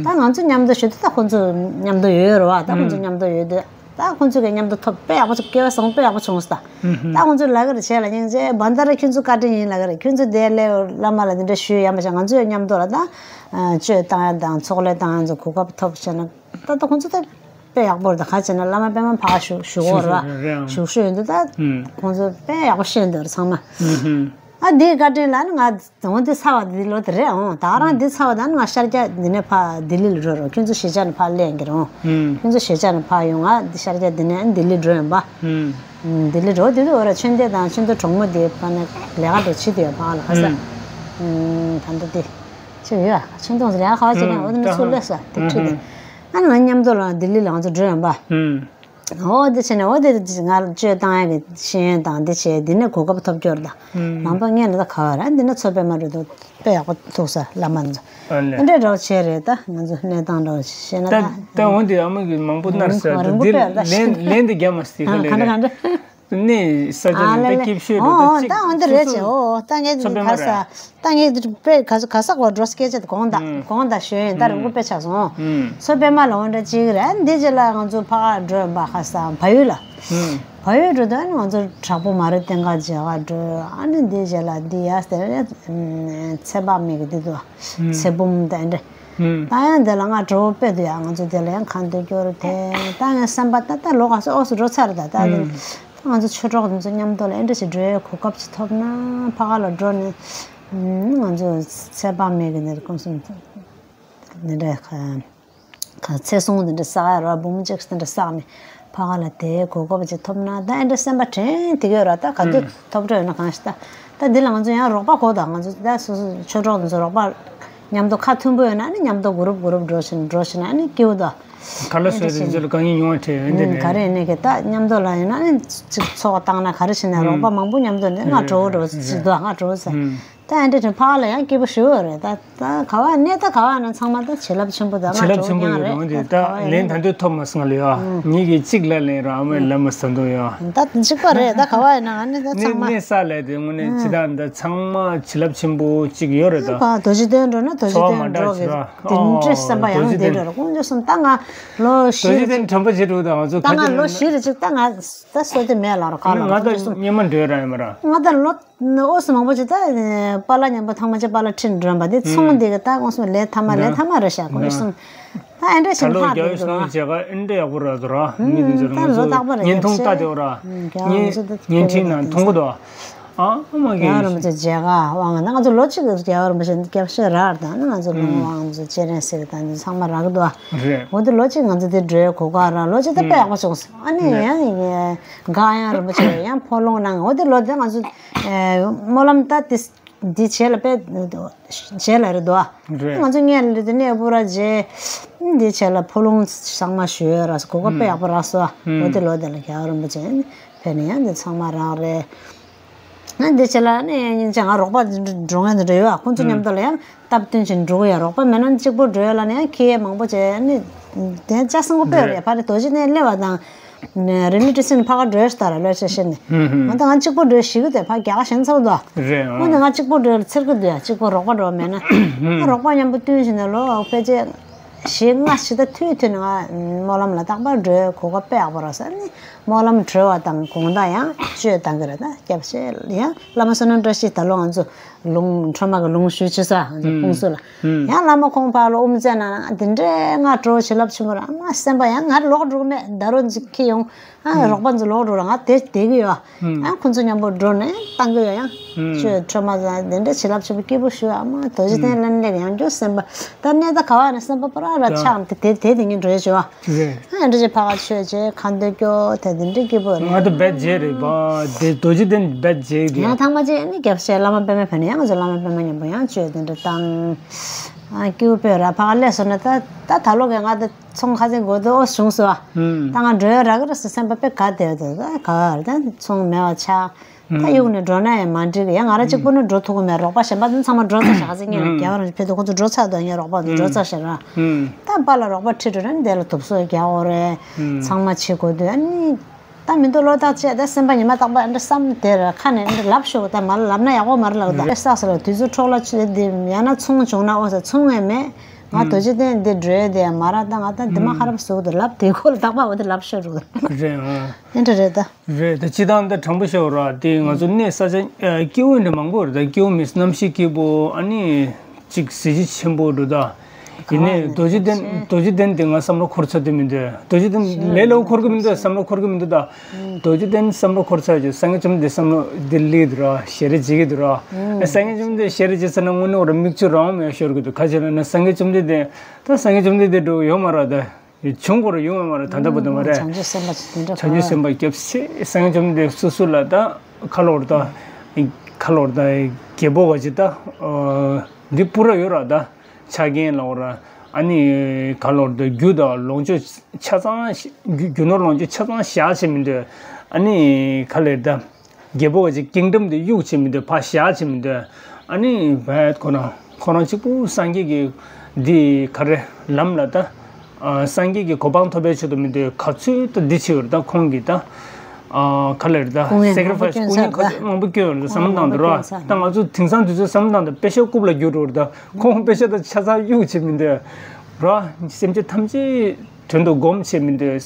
ད་ང་ཚོ་མཉམ་དུ་ཞུ་དུས་ད་ཁོང་ཚོ་མཉམ་དུ་ཡོད་རེད་བ། ད་ཁོང་ཚོ་མཉམ་དུ་ཡོད་དུས་ད་ཁོང་ཚོ་གི་མཉམ་དུ་ཐོབ་དཔེ་ཡག་པོ་བྱུང་སྐལ་བ་བཟང་པོ་དཔེ་ཡག་པོ་བྱུང་ས། ད་ཁོང་ཚོ་ལབ་ཀྱི་རེད་བྱས་ལ་སྙིང་རྗེ་བན་ད་ར་ཁྱོད་ཚོ་བཀའ་དྲིན་ཡིན་ལབ་ཀྱི་རེད། ཁྱོད་ཚོ་དེ་ལས་བླ་མ་ལ་འདི་འདྲ་ཞུས་ཡ་མ་བྱས་ང་ཚོ་མཉམ་དུ་ལ་ད་གཅོད་བཏང་ཡ་དང་ཚོགས་ལས་བཏང་ཡ་ཚོ་གོ་སྐབས་ཐོབ་བྱས་ན་ད་ད་ཁོང་ཚོ་ད། དཔེ་ཡག་པོ་རེད་ད་ག་བྱས་ན་བླ་མ་པདྨ་ཕ་ག་བཞུགས་བཞུགས་འོ་ར་བཞུགས་བཞུགས་ཡོད་འདུག་ད་ཁོང་ཚོ་དཔེ་ཡག་པོ་བཤད་འདུག་ར་ཚང་མ། ཨ་འདིའི་བཀའ་དྲིན་ལ་ནི་ང་འོ་འདི་ཚར་བ་འདི་ལོ་དེ་རེད་འོང་ད་ག་རང་འདི་ཚར་བ་ད་ནི་ང་ཤར་རྒྱག་འདི་ནས་ཕ་ལྡི་ལི་ལ་འགྲོ་རོགས་ཁྱོད་ཚོ་གཞིས་ཆགས་ནས་ཕ་ལེན་གི་རོགས་ཁྱོད་ཚོ་གཞིས་ཆགས་ནས་ཕ་ཡོང་ང་འདི་ཤར་རྒྱག་འདི་ནས་ལྡི་ལི་འགྲོ་ཡོང་པ། ལྡི་ལི་འགྲོ་འདི་དུས་འོ་ར་ཆོས་འདི་དང་ཆོས་འདི་གྲོགས་མོ་འདི་ཕ་ནས་ལས་ཀ་འགྲོ་ཕྱི་དུ་ཡོད་ཕ་ལ་ཧ་ས། ད་འདི་འདི་ཆེ་ཡོད་ཆོས་འདི་ལས་ཀ་ཁ་བ་ཅིག་ཡང་འོ་འདི་ནས་ཚུར་སླེབས་ས་འདི་ཁྲིད་དེ། ཨ་ནི་ང་མཉམ་དུ་ལ་ལྡི་ལི་ལ་ང་ཚོ་འགྲོ་ཡོང་པ། འོ་དེ་བྱས་ནས་འོ་དེ་ང་གཅོད་བཏང་ཡག་གི་ཤེས་ཡོན་དང་འདི་བྱས་འདི་ནས་གོ་སྐབས་ཐོབ་སྐྱོར་དང་། ནང་པ་ངས་ལ་ད་ག་བ་ར་འདི་ནས་མཚོ་པད་མ་འགྲོ་འདུག་དཔེ་ཡག་པོ་ཐུག་ས་བླ་མ་ཚོ། ཨ་ལས། འདི་འདྲ་འདྲ་བོ་བྱས་རེད་ད་ང་ཚོ་གནས་སྟངས་འདྲ་བོ་བཤད་ན་ད། ད་འོ་འདི་ཨ་མ་གི་མང་པོ་མནར་ས་རིང་པོ་འདི་དཔེ་ཡག་ད་ལན་ལན་འདི་རྒྱབ་མ་སྲིད་ག་ལས་ག་འདྲ་རེད། ག་འདྲ། ནས་ས་ཆ་ནས་དཔེ་སྐྱིད་ཤོས་རེད་ད་ཅིག་ད་འོ་འདི་རེད་ཅེ་འོ་ད་ངས་འདི་ག་ས་ད་ངས་འདི་དཔེ་ག་ས་ག་ས་གོ་འགྲོ་སྐད་ཆ་དེ་གོང་ད་གོང་ད་ཞོན་ཡིན་ད་རིང་པོ་དཔེ་ཆགས་སོང་། མཚོ་པད་མ་ལ་འོ་འདྲ་ཅིག་རེད་འདི་རྗེས་ལ་ང་ཚོ་ཕ་ག་འགྲོ་ཡིན་པ་ག་ས་བལ་ཡུལ་ལ། བལ་ཡུལ་འགྲོ་དུས་ང་ཚོ་དྲག་པོ་མ་རེད་སྟེང་ག་མཇལ་ག་འགྲོ་ཨ་ནི་འདི་རྗེས་ལ་འདི་ཡ་ཟེར་ཚེ་དཔག་མེད་གི་འདི་འདུག་ཚེ་བུམ་དེ་འདྲ། ད་ཡང་འདི་ལ་ང་གྲོགས་པོ་དཔེ་འདུག་ཡ་ང་ཚོ་འདི་ལ་ཡང་གང་འདོད་སྐྱོར་དེ་ད་ངའི་སེམས་པ་ད་ལྟ་ལོ་ག་ས་ཨོ་སུ་འགྲོ་ཚར་ད་ད་འདི། ང་ཚོ་ཆོས་གྲོགས་འདི་ཚོ་མཉམ་དུ་ལ་ཨེ་འདྲ་ཞིག་འགྲོ་ཡའི་གོ་སྐབས་ཅིག་ཐོབ་ན་ཕ་ག་ལ་འགྲོ་ནས། ང་ཚོ་ཚེ་དཔག་མེད་ཀྱི་འདིར་ཀུན་གསུམ་འདི་འདྲ་ག་ཚེ་སྲུང་འདི་འདྲ་བསགས་ཡ་ར་འབུམ་གཅིག་འདི་འདྲ་བསགས་ནས་ཕ་ག་ལ་དེའི་གོ་སྐབས་ཅིག་ཐོབ་ན་ད་ཨེ་འདྲ་སེམས་པ་དྲན་དེ་ག་ཡོད་ར། ད་ག་དུས་ཐོབ་འགྲོ་ཡོད་ན་གང་ཞིག་ད། ད་འདི་ལ་ང་ཚོ་ཡང་རོགས་པ་གོ་ད། ང་ཚོ་ད་སོ་སོ་ཆོས་གྲོགས་འདི་ཚོ་རོགས་པ་མཉམ་དུ་ཁ་མཐུན་པོ་ཡོད་ན་ནི་མཉམ་དུ་གུ་རུབ་གུ་རུབ་འགྲོ་བཞིན་འགྲོ་བཞིན་ཨ་ནི་སྐྱིད་པོ་འདུག་ག་ལ་སོས་དེ་ཚོ་ལ་དཀའ་ངལ་ཡོང་བ་དྲན་འདི་ནས་ག་རེ་ནས་གི་ད་མཉམ་དུ་ལ་ཡིན་ན་ནི་ཚོགས་བཏང་ན་ག་རེ་བྱས་ན་རོགས་པ་མང་པོ་མཉམ་དུ་ནི་ང་འགྲོ་འགྲོ་ཅི་འདུག་ང་འགྲོ་ཟེར། ད་ཨ་འདྲ་དྲན་ཕ་ག་ལ་ཡང་སྐྱིད་པོ་ཞུ་ཡོད་རེད། ད་ད་ག་བ་གནས་ད་ག་བ་ན་ཚང་མ་ད་བྱིན་རླབས་ཆེན་པོ་ད་ང་བྱིན་རླབས་འགྲོ་ཆེན་པོ་མཁན་ཡོད་རེད། རེད་འོན་ཏེ་ད་ད་ག་བ་ལན་ཡིན་ད་འདོད་ཐོབ་མ་སོང་ལ་ཡ་ངེད་ཀྱི་གཅིག་ལ་ལན་ར་ཨ་མའི་ལ་མ་ཟ་འདུག་ཡ། ད་གཅིག་པ་རེད། ད་ག་བ་ཡིན་ན་ང་ནི་ད་ཚང་མ་གནས་ས་ལས་དེ་དངོས་གནས་ཇི་ལྟར་འདི་ཚང་མ་བྱིན་རླབས་ཆེན་པོ་གཅིག་ཡོད་རེད་ད། རྡོ་རྗེ་གདན་འགྲོ་ན་རྡོ་རྗེ་གདན་འགྲོ་གི་དེ་འདྲའི་བསམ་པ་ཡང་དེ་འདྲ་རེད། དཀོན་མཆོག་གསུམ་ད་ང་ལོ་བཞི་རེ་ཅིག་ད་ང་ད་ལོ་བཞི་རེ་ཅིག་ད་ང་ད་བསོད་བདེ་མེད་ལ་རོ་ག་ལ་ང་ད་སྙེ་མ་འགྲོ་ར་ཡོད་མ་ར། ང་ད་ལོ་ཨོ་སི་མང་པོ་ཅིག་ད་པཱ་ལགས་མཉམ་པོ་ཐང་མ་ཅིག་པཱ་ལགས་ཁྲིད་འགྲོ་བ་དེ་ཚོང་དེ་གི་ད་ཁོང་སུ་ལས་ཐ་མ་ལས་ཐ་མ་རེ་བཞག་དཀོན་མཆོག་གསུམ་ད་ཨེ་འདྲ་ཞིག་ད་ལོ་ལྷག་རྒྱ་ཡོད་དེ་སོང་འདུག་རྗེས་ཀ་ཨེ་འདྲ་ཡག་པོ་ར་དོ་ར་མི་དེ་ཚོ་ད་ང་ལོ་རྟག་པ་ཚོ་རེད་བརྙན་ཐུང་ལྟ་དེ་འོ་ར་བརྙན་བརྙན་འཕྲིན་ནང་མཐོང་གི་འདུག་ཨ་མ་རྒན་རྒྱལ་བ་རིན་པོ་ཆེ་མཇལ་ཁ་དབང་ང་ད་ང་ཚོ་ལོ་གཅིག་རྒྱལ་བ་རིན་པོ་ཆེ་སྐྱབས་ཞེ་རག་དང་ང་ཚོ་ལུང་དབང་ཚོ་སྤྱན་རས་གཟིགས་དང་འདི་ཚང་མ་རག་འདུག་ཨ། རེད། འོ་དེ་ལོ་གཅིག་ང་ཚོ་དེ་འགྲོའི་གོ་སྐབས་རག་ལོ་གཅིག་ད་དཔེ་ཡག་པོ་བྱུང་སོང་ཨ་ནི་ཡང་འགག་ཡང་རིན་པོ་ཆེ་ཡང་ཕོ་ལོང་གནང་འོ་དེ་ལོ་དེ་ང་ཚོ་སྨོན་ལམ་ད་དེ་འདི་བྱེད་ལ་དཔེ་བྱེད་ལ་རེད་འདུག་ཨ། རེད། ང་ཚོ་ངས་ལ་དེ་གནས་སྤོ་ར་རྗེ་འདི་བྱེད་ལ་ཕོ་ལོང་ཚང་མ་ཞུ་ཡོད་རག་གོ་སྐབས་དཔེ་ཡག་པོ་རག་སོང་ཨ། འོ་དེ་ལོ་དེ་ལ་རྒྱལ་བ་རིན་པོ་ཆེ་ཕེབས་ནས་ཡང་འདི་ཚང་མ་རག་རེད། ང་འདི་བྱས་ལ་ནི་སྙིང་རྗེ་ང་རོགས་པ་འགྲོ་མཁན་དེ་འདྲ་ཡོད་ཨ། ཁོང་ཚོ་མཉམ་དུ་ལ་ཡང་སྟབས་བསྟུན་བྱས་འགྲོ་གི་ཡོད་རོགས་པ་མེད་ན་གཅིག་པོ་འགྲོ་ཡོད་ལ་ནི་ཡང་ཁྱི་མང་པོ་བྱས་ནི་དེ་ལྕགས་སྲིན་པོ་དཔེ་རེད། ཕ་རི་རྡོ་རྗེ་གདན་སླེབས་པ་དང་རི་ལི་ཏི་སིན་ཕ་ག་འགྲོ་ཤི་ད་ར་ལོས་ཤ་ཤི་ནི་ང་ད་ང་གཅིག་པོ་འགྲོ་ཤི་གི་དེ་ཕ་རྒྱ་ག་ཞན་ཚོགས་དོ་རེད་ཨ། ང་ད་ང་གཅིག་པོ་འགྲོ་ལ་ཚེར་གི་དུས་ཡ་གཅིག་པོ་རོགས་པ་འགྲོ་མེད་ན་ང་རོགས་པ་མཉམ་པོ་བསྟུན་བྱས་ནས་ལོ་ཕལ་ཆེར། ཞེ་ལྔ་ཞིག་ད་ཐུད་ཐུད་ནས་ང་སྨོན་ལམ་ལ་རྟག་པར་འགྲོའི་གོ་སྐབས་དཔེ་ཡག་པོ་རག་ས་ནི་སྨོན་ལམ་གྲོལ་བ་དང་དགོང་དག་ཡང་གཅོད་བཏང་གི་རེད་ད་སྐྱབས་ཆེ་ཡང་བླ་མ་བསོད་ནམས་བཀྲ་ཤིས་ད་ལོ་ང་ཚོ་ལུང་ཁྲོ་མ་གི་ལུང་ཞུས་ཆེ་ས་ང་ཚོ་ཁོང་ཚོ་ལ་ཡང་བླ་མ་ཁོང་ཕར་ལ་དབུ་མཛད་ན་དེ་འདྲའི་ང་གྲོ་བྱིན་རླབས་ཆེན་པོ་ར་ང་སེམས་པ་ཡང་ང་ལོག་འགྲོ་གི་མེད་ད་རོ་འཛི་ཁི་ཡོང་། ཨ་རོགས་པ་ཚོ་ལོག་འགྲོ་ར་ང་དེ་བསྡད་ཀྱི་ཡོད། ཨ་ཁོ་ཚོ་མཉམ་པོ་འགྲོ་ནས་བཏང་གི་ཡོད་ཡང་། ཆོས་ཁྲོས་མ་ཟ་དེ་འདྲ་བྱིན་རླབས་ཆེན་པོ་སྐྱིད་པོ་ཞུ་ཨ་མ་རྡོ་རྗེ་གདན་ལན་ལེགས་ཡང་རྒྱུ་སེམས་པ་ད་གནས་ད་ག་བ་ནས་སེམས་པ་པ་ར་ར་ཆགས་དེ་དེ་དེ་དེ་ངས་འགྲོ་ཡ་བྱོས་ཨ། ཨ་འདྲ་ཅེ་ཕ་ག་ཆོས་ཅེ་ཁ་འདོད་སྐྱོ་དེ་དེ་འདྲ་སྐྱིད་པོ་རེད། ང་ད་བེད་རྗེས་རེད་པ་དེ་རྡོ་རྗེ་གདན་བེད་རྗེས་རེད། ཡང་ཐང་མ་ཅེ་ནི་རྒྱབ་བཤད་བླ་མ་པད་མ་ཕན་ཡང་ང་ཚོ་བླ་མ་པད་མ་མཉམ་པོ་ཡང་ཆོས་དེ་འདྲ་བཏང་ཨ་སྐྱིད་པོ་ར་ཕ་ག་ལས་སོང་ན་ད་ད་ད་ལོ་གས་ང་ད། ཚོང་ཁ་སེང་དགོས་འདུག་ཨོ་བྱུང་སོ། ད་ང་འགྲོ་ཡ་རག་གི་རེད་ཟེར་སེམས་པ་དཔེ་དགའ་བསྡད་འདུག་ད་ག་བར་ད་ཚོང་མེད་པ་ཆགས། ད་གཡུག་ནས་འགྲོ་ན་ཡང་མ་འགྲིག་གི་ཡང་ང་རང་གཅིག་པུ་ནི་འགྲོ་ཐུབ་གི་མེད་རོགས་པ་གཞན་པ་ཚོ་ཚང་མ་འགྲོ་ཚར་ཤག་ཟེར་ངས་རྒྱལ་བ་རང་ཕེབས་འདུག་ཁོ་ཚོ་འགྲོ་ཚར་འདུག་ངས་རོགས་པ་ཚོ་འགྲོ་ཚར་ཤག་ར། ད་པཱ་ལགས་རོགས་པ་ཁྲིད་འགྲོ་ན་འདི་ལ་དུབ་སོ་རྒྱག་འོ་རེད། ཚང་མ་བྱེད་དགོས་འདུག་ཨ་ནི། ད་མི་འདུག་ལོ་ཐག་བཅད་ད་སེམས་པ་ཉི་མ་རྟག་པར་འདྲ་བསམ་དེར་ཁ་ནས་འདྲ་ལབ་ཤོག་ད་མ་ལབ་ན་ཡག་པོ་མ་རེད་ལབ་ད་ལས་བསགས་ཟེར་བ་དུས་ཚོད་འཕྲོ་བརླག་བྱེད་དེ་ཡང་ན་ཚོང་བྱུང་ན་ཨོ་ཟེར་ཚོང་ངས་མེད་ང་རྡོ་རྗེ་གདན་འདི་འགྲོ་ཡ་དེ་ཡང་མ་རག་ད་ང་ད་འདི་མ་ཁ་རབ་ཟུག་ཏུ་ལབ་དེ་ཁོ་ལ་རྟག་པར་འོ་དེ་ལབ་ཤོག་རུ་རེད་ཨང་། ཨེ་འདྲ་རེད་ད། རེད་ད་སྤྱི་བཏང་ད་དྲང་པོ་བཤད་པ་ར་དེ་ང་ཚོ་གནས་ས་ཆ་སྐྱིད་པོ་འདྲ་མང་པོ་རེད་ད་སྐྱིད་པོ་མིན་གནམ་གཤིས་སྐྱིད་པོ་ཨ་ནི། གཅིག་གཟི་བརྗིད་ཆེན་པོ་འདུག་ད། ཡིན་ནའི་རྡོ་རྗེ་གདན་རྡོ་རྗེ་གདན་དེ་ང་བསམ་བློ་འཁོར་ཚར་དུས་མི་འདུག་རྡོ་རྗེ་གདན་ལས་སླ་པོ་འཁོར་གི་མི་འདུག་བསམ་བློ་འཁོར་གི་མི་འདུག་ད། རྡོ་རྗེ་གདན་བསམ་བློ་འཁོར་ཚར་རྗེས་སངས་རྒྱས་བཅོམ་ལྡན་འདས་བསམ་བློ་འདི་ལེགས་འདུག་ར་ཞལ་རས་མཇལ་གི་འདུག་ར། སངས་རྒྱས་བཅོམ་ལྡན་འདས་ཞལ་རས་མཇལ་ཚར་ན་དངོས་གནས་འོ་ར་མིག་ཆུ་རང་མེད་ཤོར་གི་འདུག་ག་ཅི་ལབ་ན་སངས་རྒྱས་བཅོམ་ལྡན་འདས་ད་སངས་རྒྱས་བཅོམ་ལྡན་འདས་འགྲོ་གི་ཡོད་མ་རེད་ད། བྱུང་དགོས་རུ་ཡོང་བ་མ་རེད་ད་ལྟ་བར་དུ་མ་རེད། བྱང་ཆུབ་སེམས་དཔའ་དེ་འདྲ་བྱང་ཆུབ་སེམས་དཔའ་སྐྱབས་ཆེ་སངས་རྒྱས་བཅོམ་ལྡན་འདས་སོ་སོ་ལ་ད་ཁ་ལོར་ད་ཁ་ལོར་ད་རྒྱལ་པོ་བ་ཅི་ད་འདི་པུ་ར་ཡོད་ར་ད་ཆ་རྐྱེན་ལ་འོ་ར་ཨ་ནི་ཁ་ལོར་ད་རྒྱུ་དང་ལོངས་སྤྱོད་ཆ་ཚང་རྒྱུ་ནོར་ལོངས་སྤྱོད་ཆ་ཚང་བཞག་བྱེད་མི་འདོད་ཨ་ནི་ཁ་ལེར་ད། རྒྱལ་པོ་བ་ཅིག་ཀིང་ཌམ་དེ་གཡུག་བྱེད་མི་འདོད་ཕར་བཞག་བྱེད་མི་འདོད། ཨ་ནི་བད་ཁོ་ན་ཁོ་རང་གཅིག་པུ་སངས་རྒྱས་ཀྱི་འདི་ག་རེ་ལམ་ལ་ད། སངས་རྒྱས་ཀྱི་གོ་འཕང་ཐོབ་པའི་ཆེད་དུ་མི་འདོད་ག་ཚོད་ད་འདི་བྱེད་ཡོད་ད་ཁོང་གིས་ད། ག་ལེར་ད་སེ་ཀ་རི་ཕ་ཡི་སི་སྐུ་ངལ་ག་ཚོད་མང་པོ་སྐྱོན་ཡོད་ད་བསམ་བློ་བཏང་འདུག་ར་ད་ང་ཚོ་དེང་སང་དུས་ཚོད་བསམ་བློ་བཏང་ད་པེ་ཤ་རྐུབ་ལ་རྒྱུག་འགྲོ་ད་ཁོང་པེ་ཤ་ད་ཆ་ཚང་གཡུག་བྱེད་མི་འདོད་ར་སེམས་ཅན་ཐམས་ཅད། དོན་དུ་སྒོམ་བྱེད་མི་འདོད།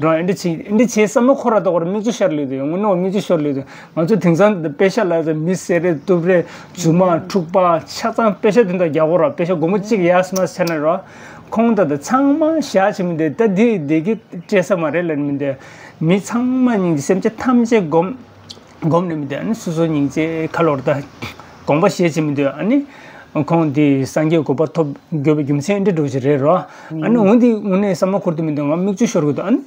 རང་ཨེ་འདྲ་བྱེད་ཨེ་འདྲ་བྱེད་བསམ་བློ་འཁོར་ར་ད་གོ་ར་མིག་ཆུ་ཤར་ལུས་དུ་ཡོང་ངོ་ནོ་མིག་ཆུ་ཤོར་ལུས་དུ་ང་ཚོ་དེང་སང་དཔེ་ཤ་ལ་ཟེར་མི་སེ་རེ་གཏུབ་རེ་རྫུན་མ་འཁྲུག་པ་ཆ་ཚང་དཔེ་ཤ་དེ་འདྲ་རྒྱག་གོ་ར་དཔེ་ཤ་སྒོར་མོ་གཅིག་ཡར་སོང་ན་ཟེར་ན་ར་ ཁོང་ད་ལྟ་ཚང་མ་བཞག་བྱས་མི་འདུག་ད་འདི་བདེ་སྐྱིད་སྤྲད་ས་མ་རེད་ལབ་མི་འདུག་མི་ཚང་མ་སྙིང་རྗེ། སེམས་ཅན་ཐམས་ཅད་སྒོམ་སྒོམ་ནས་མི་འདུག་ཨ་ནི་སོ་སོ་སྙིང་རྗེ་ཁ་ལོར་ད་དགོངས་པ་བཞེས་བྱས་མི་འདུག་ཨ་ནི་ཁོང་འདི་སངས་རྒྱས་གོ་འཕང་ཐོབ་དགོས་པའི་རྒྱུ་མཚན་འདི་འདྲ་ཞིག་རེད་རོ། ཨ་ནི་འོ་འདི་དངོས་གནས་བསམ་བློ་འཁོར་དུ་མི་འདུག་ང་མིག་ཆུ་ཤོར་གི་འདུག་ཨ་ནི་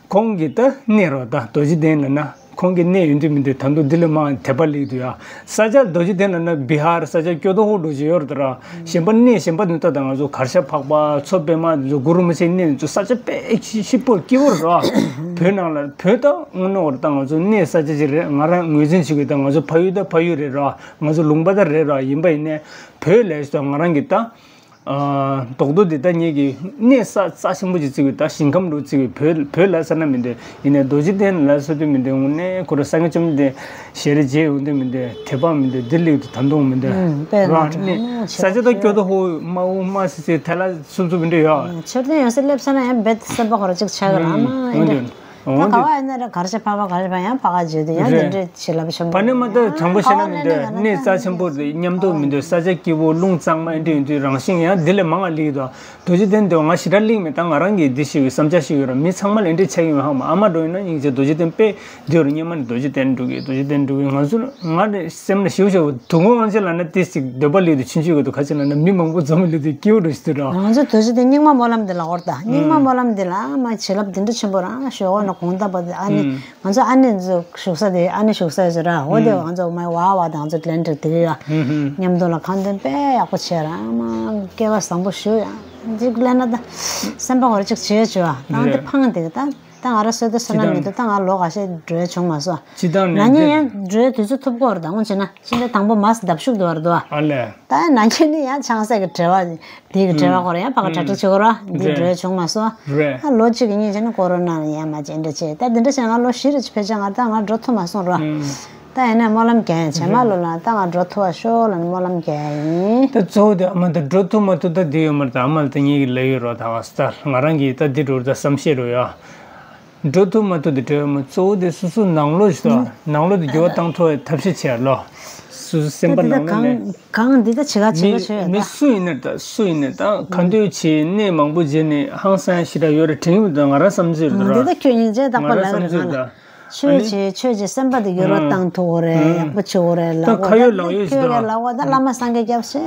ཁོང་གི་ད་གནས་རོ། ད་རྡོ་རྗེ་གདན་ལ་ན། ཁོང་གི་གནས་ཡོང་དུས་མི་འདུག་ད་དུང་འདི་ལས་མང་དད་པ་སླེབས་འདུག་ཡ། ས་ཆ་རྡོ་རྗེ་གདན་ལ་ན་བི་ཧར་ས་ཆ་སྐྱོ་དོ་ཧོ་འགྲོ་བཞིན་ཡོད་རེད་ད་ར། གཞན་པ་གནས་གཞན་པ་འདི་ལྟ་ད་ང་ཚོ་གར་ཞ་འཕགས་པ་མཚོ་པདྨ་འདི་ཚོ་གུ་རུ་མི་ཆེན་གནས་འདི་ཚོ་ས་ཆ་དཔེ་ཞིབ་པོར་སྐྱིད་པོ་རེད་ར། བོད་ནང་ལ་བོད་ད་དངོས་གནས་འོར་ད་ང་ཚོ་གནས་ས་ཆ་ཅིག་རེད། ང་རང་ངོས་འཛིན་བྱེད་དགོས། ད་ང་ཚོ་ཕ་ཡུལ་ད་ཕ་ཡུལ་རེད་ར། ང་ཚོ་ལུང་པ་ད་རེད་ར། ཡིན་པ་ཡིན་ནས་བོད་ལས་ད་ང་རང་གི་ད། རྡོག་རྡོག་འདི་ད་ངེད་ཀྱི་གནས་ས་རྩ་ཆེན་པོ་ཅིག་བརྩི་བའི་ད་ཞིང་ཁམས་རུ་བརྩི་བའི་བོད་བོད་ལ་ས་ན་མི་འདུག་ཡིན་ནའི་རྡོ་རྗེ་གདན་ལ་ས་དུས་མི་འདུག་དངོས་གནས་ཁོ་ར་སངས་རྒྱས་བཅོམ་ལྡན་འདས་ཞལ་རས་མཇལ་ཡོང་དུས་མི་འདུག་དད་པ་མི་འདུག་འདི་ལུགས་དུ་ད་དུང་མི་འདུག་ཨུམ། དཔེ་རང་ང་གནས་ཚོ་ས་ཆ་ད་སྐྱོ་དོ་ཧོ་དམའ་བོ་དམའ་སི་སི་ཐལ་ལ་སུབ་སུབ་མི་འདུག་ཡ། མཆོད་རྟེན་ཡོད་སའི་སླེབས་ས་ན་ཡང་རྦད་དེ་སེམས་པ་ཁོ་ར་ཅིག་ཆགས་ཀྱི་རང་མ་ཡིན་འདུག་འོང་ད་ག་འདུག་བ་ཡིན་ན་ར་གར་ཞ་འཕགས་པ་གར་ཞ་འཕགས་ཡང་ཕ་ག་བརྗོད་དུས་ཡང་རེད། དེ་འདྲས་བྱེད་ལབ་ཤོམ་པ་ནི་མ་ད་དྲང་པོ་བཤད་ན་མི་འདོད་གནས་རྩ་ཆེན་པོ་རེད། མཉམ་དུ་མི་འདོད་ས་ཆ་སྐྱིད་པོ་རླུང་གཙང་མ་ཨེ་འདྲས་ཡོད་དུས་རང་བཞིན་ཡང་འདི་ལས་མང་བ་ལིག་དོ། རྡོ་རྗེ་གདན་འདོད་ང་ཞེ་དྲག་ལིག་མེད། ད་ང་རང་གི་འདི་ཞིག་གི་བསམ་འཆར་ཞིག་ཡོད་ར། མི་ཚང་མ་ལ་ཨེ་འདྲས་ཆགས་ཡོད་ཧ་མ། ཨ་མ་འགྲོ་ཡིན་ན་སྙིང་རྗེ་རྡོ་རྗེ་གདན་དཔེ་འདི་ཡོད་ར། སྙེ་མ་ནི་རྡོ་རྗེ་གདན་འགྲོ་གི་རྡོ་རྗེ་གདན་འགྲོ་གི་ང་ཚོ་ང་རེ་སེམས་ལ་ཞིའུ་ཞིའུ་དུ་ངོ་དབང་ཆེ་ལ་ན་ཏི་ཞིག་འདོད་པ་ལིག་དུ་ཕྱིན་ཆུ་གི་དུ་ཁ་ཆེ་ལ་ན་མི་མང་པོ་འཛོམས་ལིག་དུ་སྐྱིད་པོ་འགྲོ་ཞིག་དུ་ར། ང་ཚོ་རྡོ་རྗེ་གདན་རྙིང་མ་སྨོན་ལམ་འདི་ལ་འོར་ད་རྙིང་མ་སྨོན་ལམ་འདི་ལ་མ་བྱིན་རླབས་འདི་འདྲ་ཆེན་པོ་རང་ཞོག་འོ་ན་དགོང་དག་པ་འདི་ཨ་ནི། ང་ཚོ་ཨ་ནེ་ཚོ་བཞུགས་ས་དེ་ཨ་ནེ་བཞུགས་ས་ཡོད་ཚོད་ར། འོ་དེ་ང་ཚོ་མ་ཝ་ཝ་དང་ང་ཚོ་ལན་འགྲིག་དེ་ཡོད། མཉམ་དུ་ལ་ཁ་འདོན་དཔེ་ཡག་པོ་བྱས་ར་མ་སྐལ་བ་བཟང་པོ་ཞུ་ཡ། འཇིག་ལས་ན་ད་སེམས་པ་འོར་ཅིག་བྱེད་བྱེད་བ་ད་ང་དེ་ཕངས་དེ་ད་ད་ང་ར་སོད་དེ་སོད་ན་མི་འདུག་ད་ང་ལོ་ཁ་ཤས་འགྲོ་ཡ་བྱུང་མ་སོང་། ན་ནིང་ཡང་འགྲོ་ཡ་དུས་ཚོད་ཐུབ་ཀྱི་ཡོད་རེད། ད་འོང་བྱས་ན་ཕྱི་ཟླ་དང་པོ་མ་སི་བརྡབ་ཤུགས་འདུག་བར་འདུག་ཨ་ལས། ད་ན་ནིང་ནི་ཡང་ཆང་ས་གི་བྲེལ་བ། དེའི་གི་བྲེལ་བ་ཁོ་ར་ཡང་ཕ་ག་གྲ་སྒྲིག་བྱེད་དགོས་ར་འདི་འགྲོ་ཡ་བྱུང་མ་སོང་། རེད། ཨ་ལོ་གཅིག་གི་གཉིས་བྱས་ན་ཀོ་རོ་ན་ཡང་མ་བྱས་འདྲ་བྱས་ད་འདི་འདྲ་བྱས་ང་ལོ་བཞི་རེ་ཕལ་ཆེར་ང་ད་ང་འགྲོ་ཐུབ་མ་སོང་ར། ད་ཡིན་ན་སྨོན་ལམ་རྒྱག་ཡ་བྱས་མ་ལོ་ལ་ད་ང་འགྲོ་ཐུབ་པ་ཤོག་ལ་སྨོན་ལམ་རྒྱག་ཡ་ཡིན། ད་གཙོ་བོ་དེ་ཨ་མ་ད་འགྲོ་ཐུབ་མ་ཐུབ་ད་འདི་ཡོད་མ་རེད། ད་ཨ་མ་ལ་ད་ངེད་ཀྱི་ལབ་ཡོད་རོགས་ད་བ་སི་ད་ང་རང་གིས་ད་འདི་འགྲོ་རུ་ད་བསམ་ཤེས་རོགས་ཡ། འགྲོ་ཐུབ་མ་ཐུབ་དེ་གྲོལ་མ་གཙོ་བོ་དེ་སོ་སོ་ནང་ལོགས་ཤིག་དང་ནང་ལོགས་དེ་འགྱུར་བ་བཏང་ཐུབ་པའི་ཐབས་ཤེས་བྱས་ལོ། སོ་སོ་སེམས་པ་ནང་ལོགས་ནས། གང་འདི་ད་བྱེད་ག་བྱེད་ག་མི་ཆོས་ཡོད་མི་ད། སུ་ཡིན་ན་ད་སུ་ཡིན་ན་ད་ག་འདོད་བྱེད་གནས་མང་པོ་བྱས་ནས་ཧང་སང་ཞེ་དྲག་ཡོད་རེད་དྲན་གྱི་མི་འདུག་ང་རང་བསམ་ཚུལ་རེད་འདི་ད། ད་ཁྱོད་སྙིང་རྗེ་དག་པ་ང་རང་ལབ་བསམ་རེད་ཚུལ་ང་ལ། ད། ཆོས་བྱེད་ཆོས་བྱེད་སེམས་པ་དེ་འགྱུར་བ་བཏང་ཐུབ་གོ་རེད། ཡག་པོ་བྱེད་གོ་རེད་ལབ་གོ་ད་ཁ་ཡོད་ལག་ཡོད་ཞིག་ད། ཁྱོད་ཀྱི་ལབ་གོ་ད་བླ་མ་སངས་རྒྱས་སྐྱབས་ཆེ།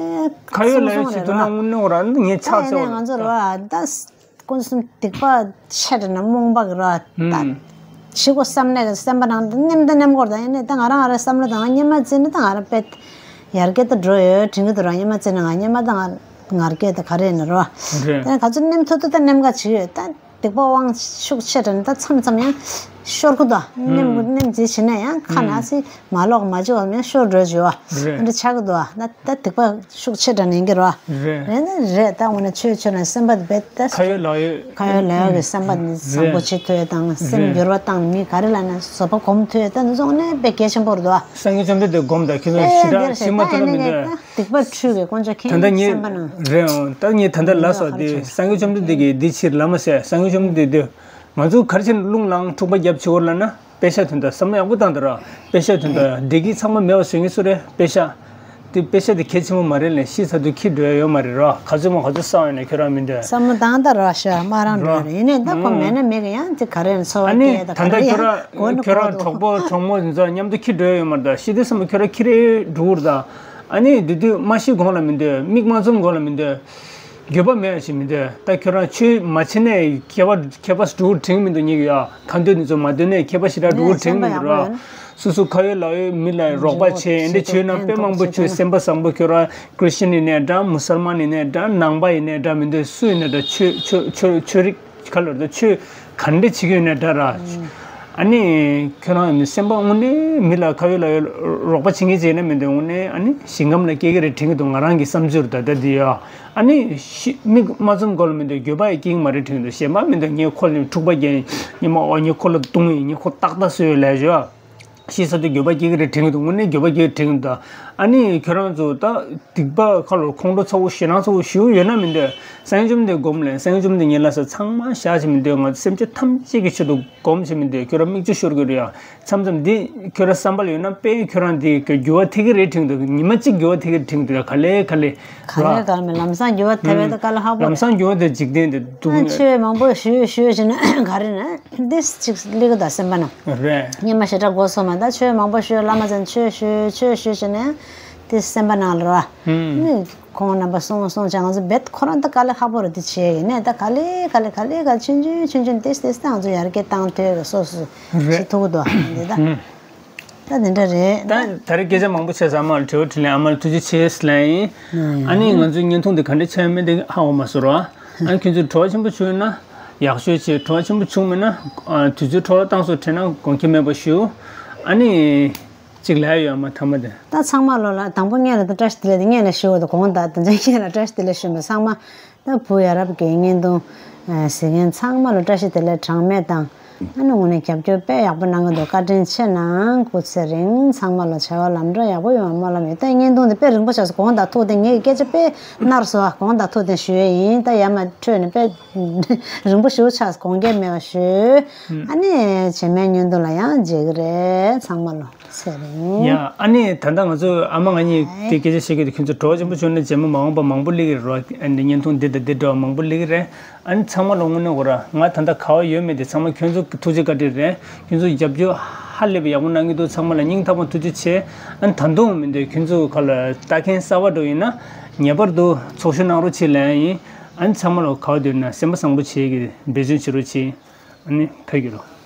ཁ་ཡོད་ལག་ཡོད་ཞིག་ད་ན་དངོས་གནས་རང་ངས་ཆགས་ཆེ་བ་ད་ཡིན་ནས་ང་ཚོ་རེད་བ་ད། ཀུན་གསུམ་སྡིག་པ་ཆེ་དྲགས་ན་རྨོངས་པ་གི་ར་ད། ཞི་གོ་བསམ་ནས་སེམས་པ་ནང་དུ་ནེམ་ད་ནེམ་སྐོར་དང་ཡིན་ནས་ད་ང་རང་ང་རང་བསམ་བློ་དང་སྙེ་མ་བཙལ་ནས་ད་ང་རང་དཔེ་ཡར་རྒྱས་ད་འགྲོ་ཡོད་དྲན་གི་འདུག་ར། སྙེ་མ་བཙལ་ནས་ང་སྙེ་མ་ད་ང་ངར་རྒྱས་ད་ག་རེ་ཡིན་ན་ར། རེད། ད་ནས་ག་ཚོད་ནེམ་ཐུབ་ཐུབ་ད་ནེམ་ག་བྱེད་ཡོད་ད། སྡིག་པ་དབང་ཤུགས་ཆེ་དྲགས་ནས་ད་མཚམས་མཚམས་ཡང་ཤོར་གི་འདུག་ནེམ་ནེམ་བརྗེད་བྱེད་ནས་ཡང་ཁ་ན་སི་མ་ལོག་མ་བྱེད་བ་ཡང་ཤོར་འགྲོ་བྱེད་བ། རེད། འདི་ཆགས་གི་འདུག་ད་ད་སྡིག་པ། ཤུགས་ཆེ་དྲགས་ནས་ཡིན་གྱི་རེད་བ། རེད། རེད་ན་རེད་ད་འོ་ན་ཆོས་ཆོས་ལ་སེམས་པ་དེ་རྦད་དེ། ཁ་ཡོད་ལག་ཡོད། ཁ་ཡོད་ལག་ཡོད་ཀྱི་སེམས་པ་དེ་བཟང་པོ་བྱེད་ཐུབ་ཡ་དང་སེམས་འགྱུར་བ་བཏང་ནས་མི་ག་རེ་ལ་ན་བཟོད་པ་སྒོམ་ཐུབ་ཡ་ད་འདི་ཚོ་དངོས་གནས་དཔེ་གལ་ཆེན་པོ་རེད་འདུག་ཨ། སངས་རྒྱས་བཅོམ་ལྡན་འདས་སྒོམ་དང་ཁྱེད་ཚོ་ཞེ་དྲག་ཤི་མ་ཐུབ་ན་མི་འདོད། སྡིག་པ་འཁྲུས་པའི་དཀོན་མཆོག་ད་ལྟ་མཁྱེན་ངས་སེམས་པ་ནང་། རེད་འོང་ད་ངས་ད་ལྟ་ལབ་སོགས་དེ་སངས་རྒྱས་བཅོམ་ལྡན་འདས་ཀྱིས་འདི་ཕྱིར་ལམ་མ་ཟེར་སངས་རྒྱས་བཅོམ་ལྡན་འདས་དེ་ང་ཚོ་ག་རེ་བྱས་ནས་རླུང་ལངས་འཁྲུག་པ་རྒྱབ་བྱེད་འོར་ལ་ན། དཔེ་ཤ་དོན་དག་བསམ་བློ་ཡག་པོ་བཏང་དང་ར། དཔེ་ཤ་དོན་དག་བདེ་སྐྱིད་ཚང་མ་མེད་པ་བཟོ་ངེས་སུ་རེད་དཔེ་ཤ། དེ་དཔེ་ཤ་དེ་གལ་ཆེན་པོ་མ་རེད་ལས་ཤི་ཚར་དུས་ཁྱི་འགྲོ་ཡ་ཡོད་མ་རེད་ར། ག་ཚོད་མ་ག་ཚོད་ས་བ་ཡོད་ན་ཁྱོད་རང་མི་འདོད། བསམ་བློ་བཏང་དང་ར་ཤ་མ་རང་འགྲོ་ཡ་རེད་ཡིན་ནའི་ད་ཁོ་མེད་ན་མེད་གི་ཡང་དེ་ག་རེ་ཡིན་འཚོ་བ་སྐྱེལ་ད་ག་རེ་ཡིན་ཁྱོད་རང་ཁྱོད་རང་གྲོགས་པོ་གྲོགས་མོ་ཚོ་མཉམ་དུ་ཁྱི་འགྲོ་ཡ་ཡོད་མ་རེད་ད་ཤི་དུས་བསམ་བློ་ཁྱོད་རང་ཁྱི་རེ་འགྲོ་གི་རེད་ད། ཨ་ནི་དེ་དུས་མ་ཤི་གོང་ལ་མི་འདོད་མིག་མ་བཙུམ་གོང་ལ་མི་འདོད། འགྱོད་པ་མེད་ཞིག་མི་འདོད། ད་ཁྱོད་རང་ཆོས་མ་བྱེད་ནས་མཁས་པ་མཁས་པ་འགྲོ་དྲན་མི་འདུག་ཉིད་ཀྱི་ཡ་ག་འདོད་ནི་ཚོ་མ་འདོད་ནས་མཁས་པ་ཞེ་དྲག་འགྲོ་དྲན་མི་འདུག་ར། སོ་སོ་ཁ་ཡོད་ལག་ཡོད་མི་ལ་རོགས་པ་བྱས་འདི་བྱས་ན་དཔེ་མང་པོ་ཆོས་སེམས་པ་བཟང་པོ་ཁྱོད་རང་ཁྲི་སི་ཅན་ཡིན་ནའི་འདྲ་མུ་སལ་མན་ཡིན་ནའི་འདྲ་ནང་པ་ཡིན་ནའི་འདྲ་མི་འདོད་སུ་ཡིན་ནའི་འདྲ་ཆོས་ཆོས་ཆོས་ཆོས་རིག་ཁ་ལོར་དུ་ཆོས་ག་འདྲ་བྱེད་ཀྱི་ཡོད་ན་འདྲ་ར། ཨ་ནི་ཁྱོད་རང་ཡང་སེམས་པ་དངོས་གནས་མི་ལ་ཁ་ཡོད་ལག་ཡོད་རོགས་པ་བྱེད་མཁན་བྱས་ན་མི་འདུག་དངོས་གནས་ཨ་ནི་ཞིང་ཁམས་ལ་སྐྱེ་གི་རེད་དྲན་གི་འདུག་ང་རང་གི་བསམ་ཚུལ་ད་ལྟ་འདི་ཡ། ཨ་ནི་ཤི་མིག་མ་བཙུམ་སྒོ་ལ་མི་འདུག་འགྱོད་པ་ཡང་སྐྱེ་གི་མ་རེད་དྲན་གི་འདུག་གཞན་པ་མི་འདུག་ངས་ཁོ་ལ་འཁྲུག་པ་རྒྱག་ངས་མ་འོ་ངས་ཁོ་ལ་བརྡུང་ངས་ངས་ཁོ་ཏག་ཏག་བཟོས་ཡོད་ལབ་ཞོ། ཤི་ས་དུ་འགྱོད་པ་སྐྱེ་གི་རེད་དྲན་གི་འདུག་དངོས་གནས་འགྱོད་པ་སྐྱེ་གི་དྲན་གི་འདུག་ཨ་ནི་ཁྱོད་རང་ཚོ་ད་སྡིག་པ་ཁ་ལོ་ཁོང་ཁྲོ་ཚ་བོ་ཞེ་སྡང་ཚ་བོ་ཞེ་པོ་ཡོད་ན་མི་འདོད། གསང་སྒྲུབ་འདི་སྒོམ་ལས། གསང་སྒྲུབ་འདི་ཉེ་ལ་ས་ཚང་མ་བཞག་བྱེད་མི་འདོད། ང་ཚོ་སེམས་ཅན་ཐམས་ཅད་ཀྱི་ཆེད་དུ་སྒོམ་བྱེད་མི་འདོད། ཁྱོད་རང་མིག་ཆུ་ཤོར་གི་རེད་ཡ། མཚམས་མཚམས་འདི་ཁྱོད་རང་བསམ་པ་ལ་ཡོད་ན་དཔེ་ཁྱོད་རང་འདི་གི་འགྱུར་བ་ཐེབས་ཀྱི་རེད་དྲན་འདུག་ཉི་མ་གཅིག་འགྱུར་བ་ཐེབས་ཀྱི་རེད་དྲན་འདུག་ག་ལེ་ག་ལེ། ག་ལེ་ག་ལེ་མེད། ལམ་སང་འགྱུར་བ་ཐེབས་པའི་ད་དཀའ་ལས་ཁག་པོ་རེད། ལམ་སང་འགྱུར་བ་དེ་འཇིག་རྟེན་དེ་སྡུག་ཨ་ཆོས་མང་པོ་ཞུས་ཞུས་བྱས་ན་ག་རེ་ན་འདི་གཅིག་སླེབས་གི་ད་སེམས་པ་ན། རེད། སྙེ་མ་ཞེ་དྲག་དགོས་སོང་མ་ད་ཆོས་མང་པོ་ཞུས་བླ་མ་ཚོས་ཆོས་ཞུས་ཆོས་ཞུས་བྱས་ནས་དེ་སེམས་པ་ནང་ལ་ར། ཧུམ། ནི་ཁོང་རྣམ་པ་སོང་སོང་བྱས་ང་ཚོ་རྦད་ཁོ་རང་ད་དཀའ་ལས་ཁག་པོ་རེད་དེ་བྱས་ཡིན་ནས་ད་ག་ལེ་ག་ལེ་ག་ལེ་ག་ཆུན་ཆུན་ཆུན་ཆུན་ཏེས་ཏེས་ད་ང་ཚོ་ཡར་རྒྱས་བཏང་ཐོས་གི་སོ་སོ་རེད། ཞིག་ཐུག་འདུག་འདི་ད། ཧུམ། ད་འདི་འདྲ་རེད། ད་ད་རེས་སྐད་ཆ་མང་པོ་བྱས་ཙང་ཨ་མ་ལ་དྲི་བ་དྲིས་ལན་ཨ་མ་ལ་ཐུགས་རྗེ་ཆེ་ལབ་ཡིན། ཨ་ནི་ང་ཚོའི་བརྙན་ཐུང་འདི་ག་འདྲ་ཆགས་ཡོད་མེད་འདི་ཧ་གོ་མ་སོང་ར། ཨ་ནི་ཁྱོད་ཚོས་བྲོ་བ་ཆེན་པོ་བྱུང་ཡོད་ན་ཡག་ཤོས་བྱེད། བྲོ་བ་ཆེན་པོ་བྱུང་མེད་ན་ཨ་དུས་ཚོད་འཕྲོ་བརླག་བཏང་སོང་དྲན་ན་དགོངས་འགལ་མེད་པ་ཞུ། ཨ་ནི་གཅིག་ལབ་ཡོད་ཨ་མ་ཐ་མ་དེ། ད་ཚང་མ་ལོ་ལ་དང་པོ་སྔོན་ལ་ད་བཀྲ་ཤིས་བདེ་ལེགས་དེ་སྔོན་ལ་ཞུ་བ་དང་དགོངས་དག་དེ་འདྲ་སྔོན་ལ་བཀྲ་ཤིས་བདེ་ལེགས་ཞུ་མེད་ཚང་མ། ད་བུ་ཡ་རབས་ཀྱི་བརྙན་ཐུང་གཟིགས་མཁན་ཚང་མ་ལ་བཀྲ་ཤིས་བདེ་ལེགས་གྲངས་མེད་དང་། ཨ་ནི་དངོས་གནས་རྒྱབ་སྐྱོར་དཔེ་ཡག་པོ་གནང་གི་འདུག་བཀའ་དྲིན་ཆེ་གནང་། སྐུ་ཚེ་རིང་། ཚང་མ་ལ་བྱ་བ་ལམ་འགྲོ་ཡག་པོ་ཡོང་བ་སྨོན་ལམ་ཡོད། ད་བརྙན་ཐུང་འདི་དཔེ་རིང་པོ་ཆགས་སོང་། དགོངས་དག་ཐུགས་བདེན། ངའི་སྐད་ཆ་དཔེ་ནར་སོང་ཨ། དགོངས་དག་ཐུགས་བདེན་ཞུ་ཡས་ཡིན། ད་ཡར་མར་འཕྲོས་ནས་དཔེ་རིང་པོ་ཞེ་པོ་ཆགས་སོང་། དགོངས་འགལ་མེད་པ་ཞུ། ཨ་ནི་རྗེས་མའི་བརྙན་ཐུང་ལ་ཡང་མཇལ་གི་རེད། ཚང་མ་ལ་སྐུ་ཚེ་རིང་། ཡ། ཨ་ནི་ད་ལྟ་ང་ཚོ་ཨ་མ་ང་གཉིས་དེ་སྐད་ཆ་བཤད་གི་འདུག་ཁྱོད་ཚོ་བྲོ་བ་ཆེན་པོ་བྱུང་ན་རྗེས་མ་མ་འོངས་པ་མང་པོ་སླེབས་ཀྱི་རེད། ཨ་ནི་བརྙན་ཐུང་འདི་དང་འདི་འདྲ་བ་མང་པོ་སླེབས་ཀྱི་རེད། ཨ་ནི་ཚང་མ་ལ་དངོས་གནས་གོ་ར་ང་ད་ལྟ་ག་བ་ཡོད་མེད་དེ་ཚང་མ་ཁྱོད་ཚོ་ཐུགས་རྗེ་བཀའ་དྲིན་རེད། ཁྱོད་ཚོ་རྒྱབ་སྐྱོར་ཧ་ལས་པའི་ཡག་པོ་གནང་གི་འདུག་ཚང་མ་ལ་སྙིང་ཐག་པ་ཐུགས་རྗེ་ཆེ། ཨ་ནི་ད་དུང་མི་འདོད་ཁྱོད་ཚོ་ག་ལ་ལྟ་མཁན་གསར་པ་འགྲོ་ཡིན་ན་ངེས་པར་དུ་ཚོགས་ཞུགས་གནང་རོགས་བྱེད་ལབ་ཡིན། ཨ་ནི་ཚང་མ་ལ་ག་བ་འདོད་ན་སེམས་པ་བཟང་པོ་བྱེད་ཀྱི་འབད་བརྩོན་བྱེད་རོགས་བྱེད། ཨ་ནི་ཕེབས་ཀྱི་རོགས།